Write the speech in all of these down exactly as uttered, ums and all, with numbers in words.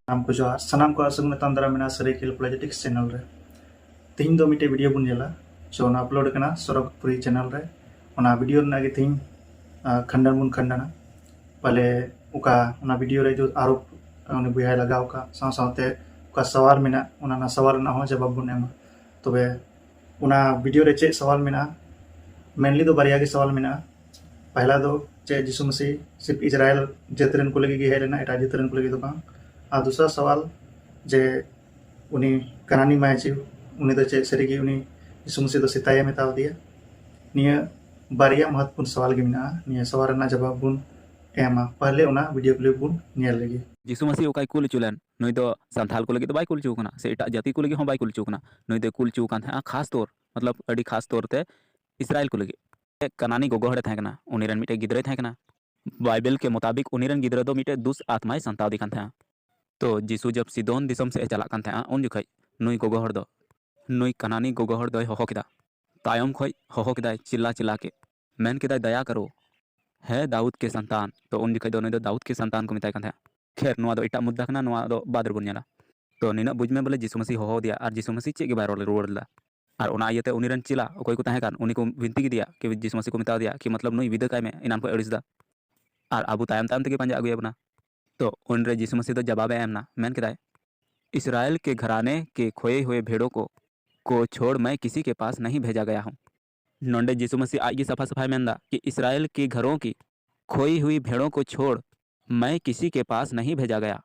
ᱥᱟᱱᱟᱢ ᱠᱚ ᱡᱚᱦᱟᱨ, ᱥᱟᱱᱟᱢ ᱠᱚ ᱟᱥᱟ ᱠᱚ ᱛᱟᱢ ᱫᱟᱨᱟᱢ ᱢᱮᱱᱟᱜᱼᱟ ᱥᱟᱹᱨᱟᱹᱭᱠᱮᱞ ᱯᱚᱞᱤᱴᱤᱠᱥ ᱪᱮᱱᱮᱞ ᱨᱮ᱾ ᱛᱮᱦᱮᱧ ᱫᱚ ᱢᱤᱫᱴᱮᱡ ᱵᱷᱤᱰᱤᱭᱳ ᱵᱚᱱ ᱧᱮᱞᱟ, ᱥᱮ ᱚᱱᱟ ᱟᱯᱞᱳᱰ ᱠᱟᱱᱟ ᱥᱚᱨᱚᱜᱽᱯᱩᱨᱤ ᱪᱮᱱᱮᱞ ᱨᱮ᱾ ᱚᱱᱟ ᱵᱷᱤᱰᱤᱭᱳ ᱨᱮᱱᱟᱜ ᱜᱮ ᱛᱮᱦᱮᱧ ᱠᱷᱟᱱᱰᱟᱱ ᱵᱚᱱ ᱠᱷᱟᱱᱰᱟᱱᱟ᱾ ᱯᱟᱞᱮ ᱚᱠᱟ ᱚᱱᱟ ᱵᱷᱤᱰᱤᱭᱳ ᱨᱮ ᱡᱚ ᱟᱨᱳᱯ ᱩᱱᱤ ᱵᱚᱭᱦᱟᱭ ᱞᱟᱜᱟᱣ ᱟᱠᱟᱫ, ᱥᱟᱶ ᱥᱟᱶᱛᱮ ᱚᱠᱟ ᱥᱟᱣᱟᱞ ᱢᱮᱱᱟᱜ, ᱚᱱᱟ ᱨᱮᱱᱟᱜ ᱥᱟᱣᱟᱞ ᱨᱮᱱᱟᱜ ᱦᱚᱸ ᱡᱚᱵᱟᱵ ᱵᱚᱱ ᱮᱢᱟ᱾ ᱛᱚᱵᱮ ᱚᱱᱟ ᱵᱷᱤᱰᱤᱭᱳ ᱨᱮ ᱪᱮᱫ ᱥᱟᱣᱟᱞ ᱢᱮᱱᱟᱜᱼᱟ? ᱢᱮᱱᱞᱤ ᱫᱚ ᱵᱟᱨᱭᱟ ᱜᱮ ᱥᱟᱣᱟᱞ ᱢᱮᱱᱟᱜᱼᱟ᱾ ᱯᱟᱦᱞᱟ ᱫᱚ ᱪᱮᱫ ᱡᱤᱥᱩ ᱢᱟᱹᱥᱤ ᱥᱤᱨᱯ ᱤᱥᱨᱟᱭᱮᱞ ᱡᱟᱹᱛ ᱨᱮᱱ ᱠᱚ ᱞᱟᱹᱜᱤᱫ ᱜᱮ ᱦᱮᱡ ᱞᱮᱱᱟ, ᱮᱴᱟᱜ ᱡᱟᱹᱛ ᱨᱮᱱ ᱠᱚ ᱞᱟᱹᱜᱤᱫ ᱫᱚ ᱵᱟᱝ? ᱟᱨ ᱫᱚᱥᱨᱟ ᱥᱟᱣᱟᱞ ᱡᱮ ᱩᱱᱤ ᱠᱟᱱᱟᱱᱤ ᱢᱟᱹᱡᱷᱤ, ᱩᱱᱤ ᱫᱚ ᱪᱮᱫ ᱥᱟᱹᱨᱤᱜᱮ ᱩᱱᱤ ᱡᱤᱥᱩ ᱢᱟᱹᱥᱤ ᱫᱚ ᱥᱮᱛᱟᱭᱮ ᱢᱮᱛᱟᱣ ᱫᱮᱭᱟ? ᱱᱤᱭᱟᱹ ᱵᱟᱨᱭᱟ ᱢᱚᱦᱚᱛᱯᱩᱨᱱ ᱥᱟᱣᱟᱞ ᱜᱮ ᱢᱮᱱᱟᱜᱼᱟ᱾ ᱱᱤᱭᱟᱹ ᱥᱟᱣᱟᱞ ᱨᱮᱱᱟᱜ ᱡᱚᱵᱟᱵ ᱵᱚᱱ ᱮᱢᱟ᱾ ᱯᱟᱦᱞᱮ ᱚᱱᱟ ᱵᱷᱤᱰᱤᱭᱳ ᱠᱞᱤᱯ ᱵᱚᱱ ᱧᱮᱞ ᱞᱮᱜᱮ᱾ ᱡᱤᱥᱩ ᱢᱟᱹᱥᱤ ᱚᱠᱟᱭ ᱠᱩᱞ ᱦᱚᱪᱚ ᱞᱮᱱ? ᱱᱩᱭ ᱫᱚ ᱥᱟᱱᱛᱷᱟᱞ ᱠᱚ ᱞᱟᱹᱜᱤᱫ ᱫᱚ ᱵᱟᱭ ᱠᱩᱞ ᱦᱚᱪᱚ ᱠᱟᱱᱟ, ᱥᱮ ᱮᱴᱟᱜ ᱡᱟᱹᱛᱤ ᱠᱚ ᱞᱟᱹᱜᱤᱫ ᱦᱚᱸ ᱵᱟᱭ ᱠᱩᱞ ᱦᱚᱪᱚ ᱠᱟᱱᱟ᱾ ᱱᱩᱭ ᱫᱚᱭ ᱠᱩᱞ ᱦᱚᱪᱚ ᱠᱟᱱ ᱛᱟᱦᱮᱸᱜᱼᱟ ᱠᱷᱟᱥ ᱛᱚᱨ, ᱢᱚᱛᱞᱚᱵ ᱟᱹᱰᱤ ᱠᱷᱟᱥ ᱛᱚᱨ ᱛᱮ ᱤᱥᱨᱟᱭᱮᱞ ᱠᱚ ᱞᱟᱹᱜᱤᱫ᱾ ᱠᱟᱱᱟᱱᱤ ᱜᱚᱜᱚ ᱦᱚᱲᱮ ᱛᱟᱦᱮᱸ ᱠᱟᱱᱟ, ᱩᱱᱤ ᱨᱮᱱ ᱢᱤᱫᱴᱮᱡ ᱜᱤᱫᱽᱨᱟᱹᱭ ᱛᱟᱦᱮᱸ ᱠᱟᱱᱟ᱾ ᱵᱟᱭᱵᱮᱞ ᱠᱮ ᱢᱩᱛᱟᱵᱤᱠ ᱩᱱᱤ ᱨᱮᱱ ᱜᱤᱫᱽᱨᱟᱹ ᱫᱚ ᱢᱤᱫᱴᱮᱡ ᱫᱩᱥ ᱟᱛᱢᱟᱭ ᱥᱟᱱᱛᱟᱣ ᱫᱮ ᱠᱟᱱ ᱛᱟᱦᱮᱸᱜᱼᱟ᱾ ᱛᱚ ᱡᱤᱥᱩ ᱡᱚᱵ ᱥᱤᱫᱳᱱ ᱫᱤᱥᱚᱢ ᱥᱮᱫ ᱮ ᱪᱟᱞᱟᱜ ᱠᱟᱱ ᱛᱟᱦᱮᱸᱜᱼᱟ, ᱩᱱ ᱡᱚᱠᱷᱮᱡ ᱱᱩᱭ ᱜᱚᱜᱚ ᱦᱚᱲ ᱫᱚ, ᱱᱩᱭ ᱠᱟᱱᱟᱱᱤ ᱜᱚᱜᱚ ᱦᱚᱲ ᱫᱚᱭ ᱦᱚᱦᱚ ᱠᱮᱫᱟ᱾ ᱛᱟᱭᱚᱢ ᱠᱷᱚᱡ ᱦᱚᱦᱚ ᱠᱮᱫᱟᱭ, ᱪᱤᱞᱞᱟ ᱪᱤᱞᱞᱟ ᱠᱮ, ᱢᱮᱱ ᱠᱮᱫᱟᱭ, "ᱫᱟᱭᱟ ᱠᱟᱨᱳ, ᱦᱮ ᱫᱟᱣᱩᱫ ᱠᱮ ᱥᱟᱱᱛᱟᱱ᱾" ᱛᱚ ᱩᱱ ᱡᱚᱠᱷᱮᱡ ᱫᱚ ᱱᱩᱭ ᱫᱚ ᱫᱟᱣᱩᱫ ᱠᱮ ᱥᱟᱱᱛᱟᱱ ᱠᱚ ᱢᱮᱛᱟᱭ ᱠᱟᱱ ᱛᱟᱦᱮᱸᱜᱼᱟ᱾ ᱠᱷᱮᱨ, ᱱᱚᱣᱟ ᱫᱚ ᱮᱴᱟᱜ ᱢᱩᱫᱽᱫᱟ ᱠᱟᱱᱟ, ᱱᱚᱣᱟ ᱫᱚ ᱵᱟᱫ ᱨᱮᱵᱚᱱ ᱧᱮᱞᱟ᱾ ᱛᱚ ᱱᱤᱱᱟᱹᱜ ᱵᱩᱡᱽ ᱢᱮ ᱵᱚᱞᱮ ᱡᱤᱥᱩ ᱢᱟᱹᱥᱤ ᱦᱚᱦᱚ ᱟᱫᱮᱭᱟ ᱟᱨ ᱡᱤᱥᱩ ᱢᱟᱹᱥᱤ ᱪᱮᱫ ᱜᱮ ᱵᱟᱭ ᱨᱚᱲ ᱨᱩᱣᱟᱹᱲ ᱞᱮᱫᱟ᱾ ᱟᱨ ᱚᱱᱟ ᱤᱭᱟᱹᱛᱮ ᱩᱱᱤ ᱨᱮᱱ ᱪᱮᱞᱟ ᱚᱠᱚᱭ ᱠᱚ ᱛᱟᱦᱮᱸ ᱠᱟᱱ, ᱩᱱᱤ ᱠᱚ ᱵᱤᱱᱛᱤ ᱠᱮᱫᱮᱭᱟ ᱠᱤ ᱡᱤᱥᱩ ᱢᱟᱹᱥᱤ ᱠᱚ ᱢᱮᱛᱟ ᱫᱮᱭᱟ ᱠᱤ ᱢᱚᱛᱞᱚᱵ ᱱᱩᱭ ᱵᱤᱫᱟᱹ ᱠᱟᱭ ᱢᱮ, ᱮᱱᱟᱱ ᱠᱷᱚᱡ ᱟᱹᱲᱤᱥ ᱫᱟ᱾ ᱟᱨ ᱟᱵᱚ ᱛᱟᱭᱚᱢ ᱛᱟᱭᱚᱢ ᱛᱮᱜᱮ ᱯᱟᱸᱡᱟ ᱟᱹᱜᱩᱭᱮᱫ ᱵᱚᱱᱟ᱾ ᱛᱚ ᱩᱱᱨᱮ ᱡᱤᱥᱩ ᱢᱟᱹᱥᱤ ᱫᱚ ᱡᱟᱵᱟᱵ ᱮ ᱮᱢ ᱮᱱᱟ, ᱢᱮᱱ ᱠᱮᱫᱟᱭ, "ᱤᱥᱨᱟᱭᱮᱞ ᱠᱮ ᱜᱷᱟᱨᱟᱱᱮ ᱠᱮ ᱠᱷᱳᱭᱮ ᱦᱩᱭᱮ ᱵᱷᱮᱲᱳ ᱠᱚ, ᱠᱚ ᱪᱷᱳᱲ ᱢᱮ ᱠᱤᱥᱤ ᱠᱮ ᱯᱟᱥ ᱱᱟᱦᱤ ᱵᱷᱮᱡᱟ ᱜᱟᱭᱟ ᱦᱩᱸ᱾" ᱱᱚᱰᱮ ᱡᱤᱥᱩ ᱢᱟᱹᱥᱤ ᱟᱡ ᱜᱮ ᱥᱟᱯᱷᱟ ᱥᱟᱯᱷᱟᱭ ᱢᱮᱱᱫᱟ ᱠᱤ ᱤᱥᱨᱟᱭᱮᱞ ᱠᱮ ᱜᱷᱟᱨᱳ ᱠᱤ ᱠᱷᱳᱭᱤ ᱦᱩᱭᱤ ᱵᱷᱮᱲᱳ ᱠᱚ ᱪᱷᱳᱲ ᱢᱮ ᱠᱤᱥᱤ ᱠᱮ ᱯᱟᱥ ᱱᱟᱦᱤ ᱵᱷᱮᱡᱟ ᱜᱟᱭᱟ᱾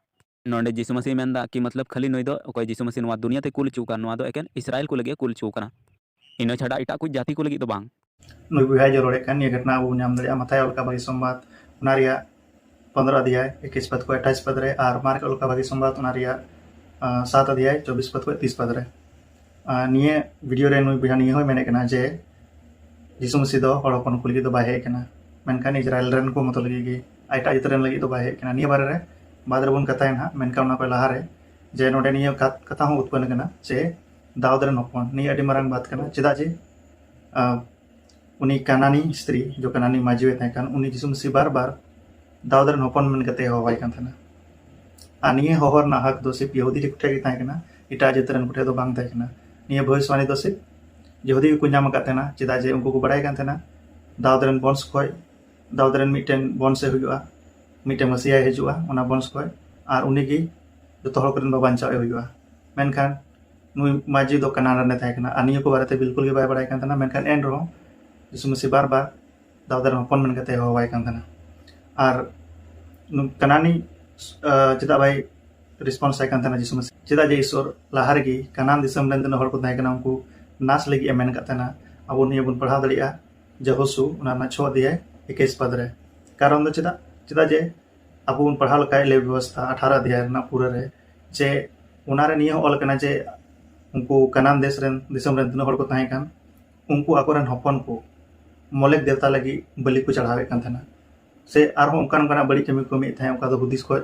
ᱱᱚᱰᱮ ᱡᱤᱥᱩ ᱢᱟᱹᱥᱤ ᱢᱮᱱᱫᱟ ᱠᱤ ᱢᱚᱛᱞᱚᱵ ᱠᱷᱟᱹᱞᱤ ᱱᱩᱭ ᱫᱚ ᱚᱠᱚᱭ ᱡᱤᱥᱩ ᱢᱟᱹᱥᱤ ᱱᱚᱣᱟ ᱫᱩᱱᱤᱭᱟᱹ ᱛᱮ ᱠᱩᱞ ᱦᱚᱪᱚ ᱠᱟᱱ, ᱱᱚᱣᱟ ᱫᱚ ᱮᱠᱮᱱ ᱤᱥᱨᱟᱭᱮᱞ ᱠᱚ ᱞᱟᱹᱜᱤᱫ ᱮ ᱠᱩᱞ ᱦᱚᱪᱚ ᱠᱟᱱᱟ, ᱤᱱᱟᱹ ᱪᱷᱟᱰᱟ ᱮᱴᱟᱜ ᱠᱚ ᱡᱟᱹᱛᱤ ᱠᱚ ᱞᱟᱹᱜᱤᱫ ᱫᱚ ᱵᱟᱝ᱾ ᱱᱩᱭ ᱵᱚᱭᱦᱟᱭ ᱡᱚ ᱨᱚᱲᱮᱫ ᱠᱟᱱ ᱱᱤᱭᱟᱹ ᱜᱷᱚᱴᱱᱟ ᱟᱵᱚ ᱵᱚᱱ ᱧᱟᱢ ᱫᱟᱲᱮᱭᱟᱜᱼᱟ ᱢᱟᱛᱷᱟᱭ ᱚᱞ ᱠᱟᱜ ᱵᱷᱟᱹᱜᱤ ᱥᱚᱢᱵᱟᱫ, ᱚᱱᱟ ᱨᱮᱭᱟᱜ ᱯᱚᱱᱫᱽᱨᱚ ᱚᱫᱷᱭᱟᱭ ᱮᱠᱤᱥ ᱯᱚᱫ ᱠᱷᱚᱱ ᱟᱴᱷᱟᱭᱤᱥ ᱯᱚᱫ ᱨᱮ, ᱟᱨ ᱢᱟᱨᱠ ᱚᱞ ᱠᱟᱜ ᱵᱷᱟᱹᱜᱤ ᱥᱚᱢᱵᱟᱫ, ᱚᱱᱟ ᱨᱮᱭᱟᱜ ᱟᱸ, ᱥᱟᱛ ᱚᱫᱷᱭᱟᱭ ᱪᱚᱵᱵᱤᱥ ᱯᱚᱫ ᱠᱷᱚᱱ ᱛᱤᱥ ᱯᱚᱫ ᱨᱮ᱾ ᱟᱸ, ᱱᱤᱭᱟᱹ ᱵᱷᱤᱰᱤᱭᱳ ᱨᱮ ᱱᱩᱭ ᱵᱚᱭᱦᱟ ᱱᱤᱭᱟᱹ ᱦᱚᱸᱭ ᱢᱮᱱᱮᱫ ᱠᱟᱱᱟ ᱡᱮ ᱡᱤᱥᱩ ᱢᱟᱹᱥᱤ ᱫᱚ ᱦᱚᱲ ᱦᱚᱯᱚᱱ ᱠᱚ ᱞᱟᱹᱜᱤᱫ ᱫᱚ ᱵᱟᱭ ᱦᱮᱡ ᱠᱟᱱᱟ, ᱢᱮᱱᱠᱷᱟᱱ ᱤᱥᱨᱟᱭᱮᱞ ᱨᱮᱱ ᱠᱚ ᱢᱚᱛᱚ ᱞᱟᱹᱜᱤᱫ ᱜᱮ, ᱟᱨ ᱮᱴᱟᱜ ᱡᱟᱹᱛ ᱨᱮᱱ ᱞᱟᱹᱜᱤᱫ ᱫᱚ ᱵᱟᱭ ᱦᱮᱡ ᱠᱟᱱᱟ᱾ ᱱᱤᱭᱟᱹ ᱵᱟᱨᱮ ᱨᱮ ᱵᱟᱫ ᱨᱮᱵᱚᱱ ᱠᱟᱛᱷᱟᱭᱟ ᱱᱟᱦᱟᱜ, ᱢᱮᱱᱠᱷᱟᱱ ᱚᱱᱟ ᱠᱷᱚᱱ ᱞᱟᱦᱟ ᱨᱮ ᱡᱮ ᱱᱚᱰᱮ ᱱᱤᱭᱟᱹ ᱠᱟᱛ-, ᱠᱟᱛᱷᱟ ᱦᱚᱸ ᱩᱛᱯᱚᱱᱱ ᱠᱟᱱᱟ ᱡᱮ ᱫᱟᱣᱩᱫ ᱨᱮᱱ ᱦᱚᱯᱚᱱ, ᱱᱤᱭᱟᱹ ᱟᱹᱰᱤ ᱢᱟᱨᱟᱝ ᱵᱟᱛ ᱠᱟᱱᱟ᱾ ᱪᱮᱫᱟᱜ ᱡᱮ, ᱟᱸ, ᱩᱱᱤ ᱠᱟᱱᱟᱱᱤ ᱥᱛᱨᱤ, ᱡᱚ ᱠᱟᱱᱟᱱᱤ ᱢᱟᱹᱡᱷᱤᱭ ᱛᱟᱦᱮᱸ ᱠᱟᱱ, ᱩᱱᱤ ᱡᱤᱥᱩ ᱢᱟᱹᱥᱤ ᱵᱟᱨ ᱵᱟᱨ ᱫᱟᱣᱩᱫ ᱨᱮᱱ ᱦᱚᱯᱚᱱ ᱢᱮᱱ ᱠᱟᱛᱮ ᱦᱚᱦᱚᱣᱟᱭ ᱠᱟᱱ ᱛᱟᱦᱮᱱᱟ᱾ ᱟᱨ ᱱᱤᱭᱟᱹ ᱦᱚᱦᱚ ᱨᱮᱱᱟᱜ ᱦᱟᱠ ᱫᱚ ᱥᱤᱨᱯ ᱭᱟᱦᱩᱫᱤ ᱠᱚ ᱴᱷᱮᱱ ᱜᱮ ᱛᱟᱦᱮᱸ ᱠᱟᱱᱟ, ᱮᱴᱟᱜ ᱡᱟᱹᱛ ᱨᱮᱱ ᱠᱚ ᱴᱷᱮᱱ ᱫᱚ ᱵᱟᱝ ᱛᱟᱦᱮᱸ ᱠᱟᱱᱟ᱾ ᱱᱤᱭᱟᱹ ᱵᱷᱚᱵᱤᱥᱣᱟᱱᱤ ᱫᱚ ᱥᱤᱨᱯ ᱭᱟᱦᱩᱫᱤ ᱜᱮᱠᱚ ᱧᱟᱢ ᱟᱠᱟᱫ ᱛᱟᱦᱮᱱᱟ, ᱪᱮᱫᱟᱜ ᱡᱮ ᱩᱱᱠᱩ ᱠᱚ ᱵᱟᱲᱟᱭ ᱠᱟᱱ ᱛᱟᱦᱮᱱᱟ ᱫᱟᱣᱩᱫ ᱨᱮᱱ ᱵᱚᱝᱥ ᱠᱷᱚᱱ, ᱫᱟᱣᱩᱫ ᱨᱮᱱ ᱢᱤᱫᱴᱮᱱ ᱵᱚᱝᱥ ᱮ ᱦᱩᱭᱩᱜᱼᱟ, ᱢᱤᱫᱴᱮᱱ ᱢᱟᱹᱥᱤᱭᱟᱭ ᱦᱤᱡᱩᱜᱼᱟ ᱚᱱᱟ ᱵᱚᱝᱥ ᱠᱷᱚᱱ, ᱟᱨ ᱩᱱᱤ ᱜᱮ ᱡᱚᱛᱚ ᱦᱚᱲ ᱠᱚᱨᱮᱱ ᱵᱟᱧᱪᱟᱣ ᱮ ᱦᱩᱭᱩᱜᱼᱟ᱾ ᱢᱮᱱᱠᱷᱟᱱ ᱱᱩᱭ ᱢᱟᱹᱡᱷᱤ ᱫᱚ ᱠᱟᱱᱟᱱ ᱨᱮᱱᱮ ᱛᱟᱦᱮᱸ ᱠᱟᱱᱟ, ᱟᱨ ᱱᱤᱭᱟᱹ ᱠᱚ ᱵᱟᱨᱮᱛᱮ ᱵᱤᱞᱠᱩᱞ ᱜᱮ ᱵᱟᱭ ᱵᱟᱲᱟᱭ ᱠᱟᱱ ᱛᱟᱦᱮᱱᱟ᱾ ᱢᱮᱱᱠᱷᱟᱱ ᱮᱱ ᱨᱮᱦᱚᱸ ᱡᱤᱥᱩ ᱢᱟᱹᱥᱤ ᱵᱟᱨ ᱵᱟᱨ ᱫᱟᱣᱩᱫ ᱨᱮᱱ ᱦᱚᱯᱚᱱ ᱢᱮᱱ ᱠᱟᱛᱮ ᱦᱚᱦᱚᱣᱟᱭ ᱠᱟᱱ ᱛᱟᱦᱮᱱᱟ᱾ ᱟᱨ ᱱᱩ-, ᱠᱟᱱᱟᱱᱤ, ᱟᱸ, ᱪᱮᱫᱟᱜ ᱵᱟᱭ ᱨᱮᱥᱯᱚᱱᱥ ᱟᱭ ᱠᱟᱱ ᱛᱟᱦᱮᱱᱟ ᱡᱤᱥᱩ ᱢᱟᱹᱥᱤ? ᱪᱮᱫᱟᱜ ᱡᱮ ᱤᱥᱚᱨ ᱞᱟᱦᱟ ᱨᱮᱜᱮ ᱠᱟᱱᱟᱱ ᱫᱤᱥᱚᱢ ᱨᱮᱱ ᱛᱤᱱᱟᱹᱜ ᱦᱚᱲ ᱠᱚ ᱛᱟᱦᱮᱸ ᱠᱟᱱᱟ, ᱩᱱᱠᱩ ᱱᱟᱥ ᱞᱟᱹᱜᱤᱫ ᱮ ᱢᱮᱱ ᱠᱟᱫ ᱛᱟᱦᱮᱱᱟ᱾ ᱟᱵᱚ ᱱᱤᱭᱟᱹ ᱵᱚᱱ ᱯᱟᱲᱦᱟᱣ ᱫᱟᱲᱮᱭᱟᱜᱼᱟ ᱡᱚᱦᱚᱥᱩ, ᱚᱱᱟ ᱨᱮᱱᱟᱜ ᱪᱷᱚ ᱚᱫᱷᱭᱟᱭ ᱮᱠᱩᱥ ᱯᱟᱫ ᱨᱮ᱾ ᱠᱟᱨᱚᱱ ᱫᱚ ᱪᱮᱫᱟᱜ? ᱪᱮᱫᱟᱜ ᱡᱮ ᱟᱵᱚ ᱵᱚᱱ ᱯᱟᱲᱦᱟᱣ ᱞᱮᱠᱷᱟᱡ ᱞᱮᱣᱤ ᱵᱮᱵᱚᱥᱛᱷᱟ ᱟᱴᱷᱟᱨᱚ ᱚᱫᱷᱭᱟᱭ ᱨᱮᱱᱟᱜ ᱯᱩᱨᱟᱹ ᱨᱮ, ᱡᱮ ᱚᱱᱟ ᱨᱮ ᱱᱤᱭᱟᱹ ᱦᱚᱸ ᱚᱞ ᱠᱟᱱᱟ ᱡᱮ ᱩᱱᱠᱩ ᱠᱟᱱᱟᱱ ᱫᱮᱥ ᱨᱮᱱ, ᱫᱤᱥᱚᱢ ᱨᱮᱱ ᱛᱤᱱᱟᱹᱜ ᱦᱚᱲ ᱠᱚ ᱛᱟᱦᱮᱸ ᱠᱟᱱ, ᱩᱱᱠᱩ ᱟᱠᱚᱨᱮᱱ ᱦᱚᱯᱚᱱ ᱠᱚ ᱢᱚᱞᱮᱠ ᱫᱮᱵᱛᱟ ᱞᱟᱹᱜᱤᱫ ᱵᱟᱹᱞᱤ ᱠᱚ ᱪᱟᱲᱦᱟᱣᱮᱫ ᱠᱟᱱ ᱛᱟᱦᱮᱱᱟ, ᱥᱮ ᱟᱨᱦᱚᱸ ᱚᱱᱠᱟᱱ ᱚᱱᱠᱟᱱᱟᱜ ᱵᱟᱹᱲᱤᱡ ᱠᱟᱹᱢᱤ ᱠᱚ ᱠᱟᱹᱢᱤᱭᱮᱫ ᱛᱟᱦᱮᱸᱫ᱾ ᱚᱱᱠᱟ ᱫᱚ ᱦᱩᱫᱤᱥ ᱠᱷᱚᱡ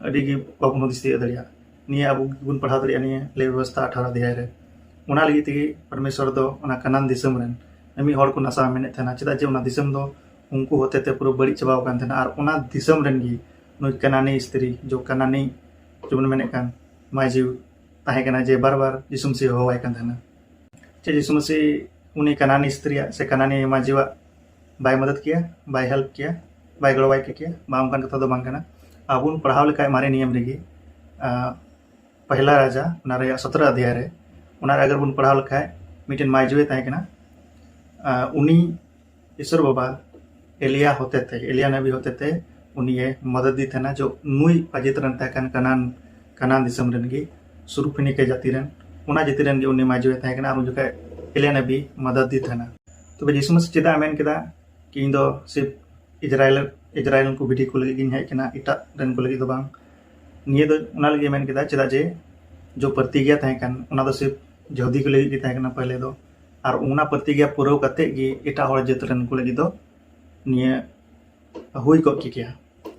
ᱟᱹᱰᱤ ᱜᱮ ᱵᱟᱵᱚᱱ ᱦᱩᱫᱤᱥ ᱛᱤᱭᱳᱜ ᱫᱟᱲᱮᱭᱟᱜᱼᱟ᱾ ᱱᱤᱭᱟᱹ ᱟᱵᱚ ᱜᱮᱵᱚᱱ ᱯᱟᱲᱦᱟᱣ ᱫᱟᱲᱮᱭᱟᱜᱼᱟ ᱱᱤᱭᱟᱹ ᱞᱮᱣᱤ ᱵᱮᱵᱚᱥᱛᱷᱟ ᱟᱴᱷᱟᱨᱚ ᱚᱫᱷᱭᱟᱭ ᱨᱮ᱾ ᱚᱱᱟ ᱞᱟᱹᱜᱤᱫ ᱛᱮᱜᱮ ᱯᱚᱨᱢᱮᱥᱣᱚᱨ ᱫᱚ ᱚᱱᱟ ᱠᱟᱱᱟᱱ ᱫᱤᱥᱚᱢ ᱨᱮᱱ ᱢᱤᱫ ᱦᱚᱲ ᱠᱚ ᱱᱟᱥᱟᱣ ᱢᱮᱱᱮᱫ ᱛᱟᱦᱮᱱᱟ, ᱪᱮᱫᱟᱜ ᱡᱮ ᱚᱱᱟ ᱫᱤᱥᱚᱢ ᱫᱚ ᱩᱱᱠᱩ ᱦᱚᱛᱮ ᱛᱮ ᱯᱩᱨᱟᱹ ᱵᱟᱹᱲᱤᱡ ᱪᱟᱵᱟᱣ ᱟᱠᱟᱱ ᱛᱟᱦᱮᱱᱟ᱾ ᱟᱨ ᱚᱱᱟ ᱫᱤᱥᱚᱢ ᱨᱮᱱ ᱜᱮ ᱱᱩᱭ ᱠᱟᱱᱟᱱᱤ ᱥᱛᱨᱤ, ᱡᱚ ᱠᱟᱱᱟᱱᱤ ᱡᱮᱵᱚᱱ ᱢᱮᱱᱮᱫ ᱠᱟᱱ, ᱢᱟᱹᱡᱷᱤ ᱛᱟᱦᱮᱸ ᱠᱟᱱᱟ, ᱡᱮ ᱵᱟᱨ ᱵᱟᱨ ᱡᱤᱥᱩ ᱢᱟᱹᱥᱤ ᱦᱚᱦᱚᱣᱟᱭ ᱠᱟᱱ ᱛᱟᱦᱮᱱᱟ᱾ ᱪᱮᱫ ᱡᱤᱥᱩ ᱢᱟᱹᱥᱤ ᱩᱱᱤ ᱠᱟᱱᱟᱱᱤ ᱥᱛᱨᱤᱭᱟᱜ ᱥᱮ ᱠᱟᱱᱟᱱᱤ ᱢᱟᱹᱡᱷᱤᱣᱟᱜ ᱵᱟᱭ ᱢᱚᱫᱚᱫ ᱠᱮᱭᱟ, ᱵᱟᱭ ᱦᱮᱞᱯ ᱠᱮᱭᱟ, ᱵᱟᱭ ᱜᱚᱲᱚᱣᱟᱭ ᱠᱮᱭᱟ? ᱵᱟᱝ, ᱚᱱᱠᱟᱱ ᱠᱟᱛᱷᱟ ᱫᱚ ᱵᱟᱝ ᱠᱟᱱᱟ᱾ ᱟᱵᱚ ᱵᱚᱱ ᱯᱟᱲᱦᱟᱣ ᱞᱮᱠᱷᱟᱡ ᱢᱟᱨᱮ ᱱᱤᱭᱚᱢ ᱨᱮᱜᱮ, ᱟᱸ, ᱯᱚᱦᱞᱟ ᱨᱟᱡᱟ, ᱚᱱᱟ ᱨᱮᱭᱟᱜ ᱥᱚᱛᱨᱚ ᱚᱫᱷᱭᱟᱭ ᱨᱮ, ᱚᱱᱟ ᱨᱮ ᱟᱜᱟᱨ ᱵᱚᱱ ᱯᱟᱲᱦᱟᱣ ᱞᱮᱠᱷᱟᱡ, ᱢᱤᱫᱴᱮᱱ ᱢᱟᱹᱡᱷᱤ ᱛᱟᱦᱮᱸ ᱠᱟᱱᱟ, ᱟᱸ, ᱩᱱᱤ ᱤᱥᱚᱨ ᱵᱟᱵᱟ ᱮᱞᱤᱭᱟ ᱦᱚᱛᱮᱛᱮ, ᱮᱞᱤᱭᱟ ᱱᱟᱵᱤ ᱦᱚᱛᱮᱛᱮ ᱩᱱᱤᱭᱮ ᱢᱚᱫᱚᱫ ᱫᱤ ᱛᱟᱦᱮᱱᱟ, ᱡᱚ ᱱᱩᱭ ᱯᱟᱡᱮᱛ ᱨᱮᱱ ᱛᱟᱦᱮᱸ ᱠᱟᱱ ᱠᱟᱱᱟᱱ, ᱠᱟᱱᱟᱱ ᱫᱤᱥᱚᱢ ᱨᱮᱱ ᱜᱮ, ᱥᱩᱨᱩᱯᱷᱤᱱᱤᱠᱮ ᱡᱟᱹᱛᱤ ᱨᱮᱱ, ᱚᱱᱟ ᱡᱟᱹᱛᱤ ᱨᱮᱱ ᱜᱮ ᱩᱱᱤ ᱢᱟᱹᱡᱷᱤ ᱛᱟᱦᱮᱸ ᱠᱟᱱᱟ, ᱟᱨ ᱩᱱ ᱡᱚᱠᱷᱮᱡ ᱮᱞᱤᱭᱟ ᱱᱟᱵᱤ ᱢᱚᱫᱚᱫ ᱫᱤ ᱛᱟᱦᱮᱱᱟ᱾ ᱛᱚᱵᱮ ᱡᱤᱥᱩ ᱢᱟᱹᱥᱤ ᱪᱮᱫᱟᱜ ᱮ ᱢᱮᱱ ᱠᱮᱫᱟ ᱠᱤ ᱤᱧ ᱫᱚ ᱥᱤᱨᱯ ᱤᱡᱽᱨᱟᱭᱮᱞ, ᱤᱡᱽᱨᱟᱭᱮᱞ ᱠᱚ ᱵᱷᱤᱰᱤ ᱠᱚ ᱞᱟᱹᱜᱤᱫ ᱜᱤᱧ ᱦᱮᱡ ᱠᱟᱱᱟ, ᱮᱴᱟᱜ ᱨᱮᱱ ᱠᱚ ᱞᱟᱹᱜᱤᱫ ᱫᱚ ᱵᱟᱝ? ᱱᱤᱭᱟᱹ ᱫᱚ ᱚᱱᱟ ᱞᱟᱹᱜᱤᱫ ᱮ ᱢᱮᱱ ᱠᱮᱫᱟ, ᱪᱮᱫᱟᱜ ᱡᱮ ᱡᱚ ᱯᱨᱚᱛᱤᱜᱽᱜᱟ ᱛᱟᱦᱮᱸ ᱠᱟᱱ, ᱚᱱᱟ ᱫᱚ ᱥᱤᱨᱯ ᱡᱟᱹᱦᱩᱫᱤ ᱠᱚ ᱞᱟᱹᱜᱤᱫ ᱜᱮ ᱛᱟᱦᱮᱸ ᱠᱟᱱᱟ ᱯᱟᱦᱞᱮ ᱫᱚ, ᱟᱨ ᱚᱱᱟ ᱯᱨᱚᱛᱤᱜᱽᱜᱟ ᱯᱩᱨᱟᱹᱣ ᱠᱟᱛᱮ ᱜᱮ ᱮᱴᱟᱜ ᱦᱚᱲ ᱡᱟᱹᱛ ᱨᱮᱱ ᱠᱚ ᱞᱟᱹᱜᱤᱫ ᱫᱚ ᱱᱤᱭᱟᱹ ᱦᱩᱭ ᱠᱚᱜ ᱠᱮᱭᱟ᱾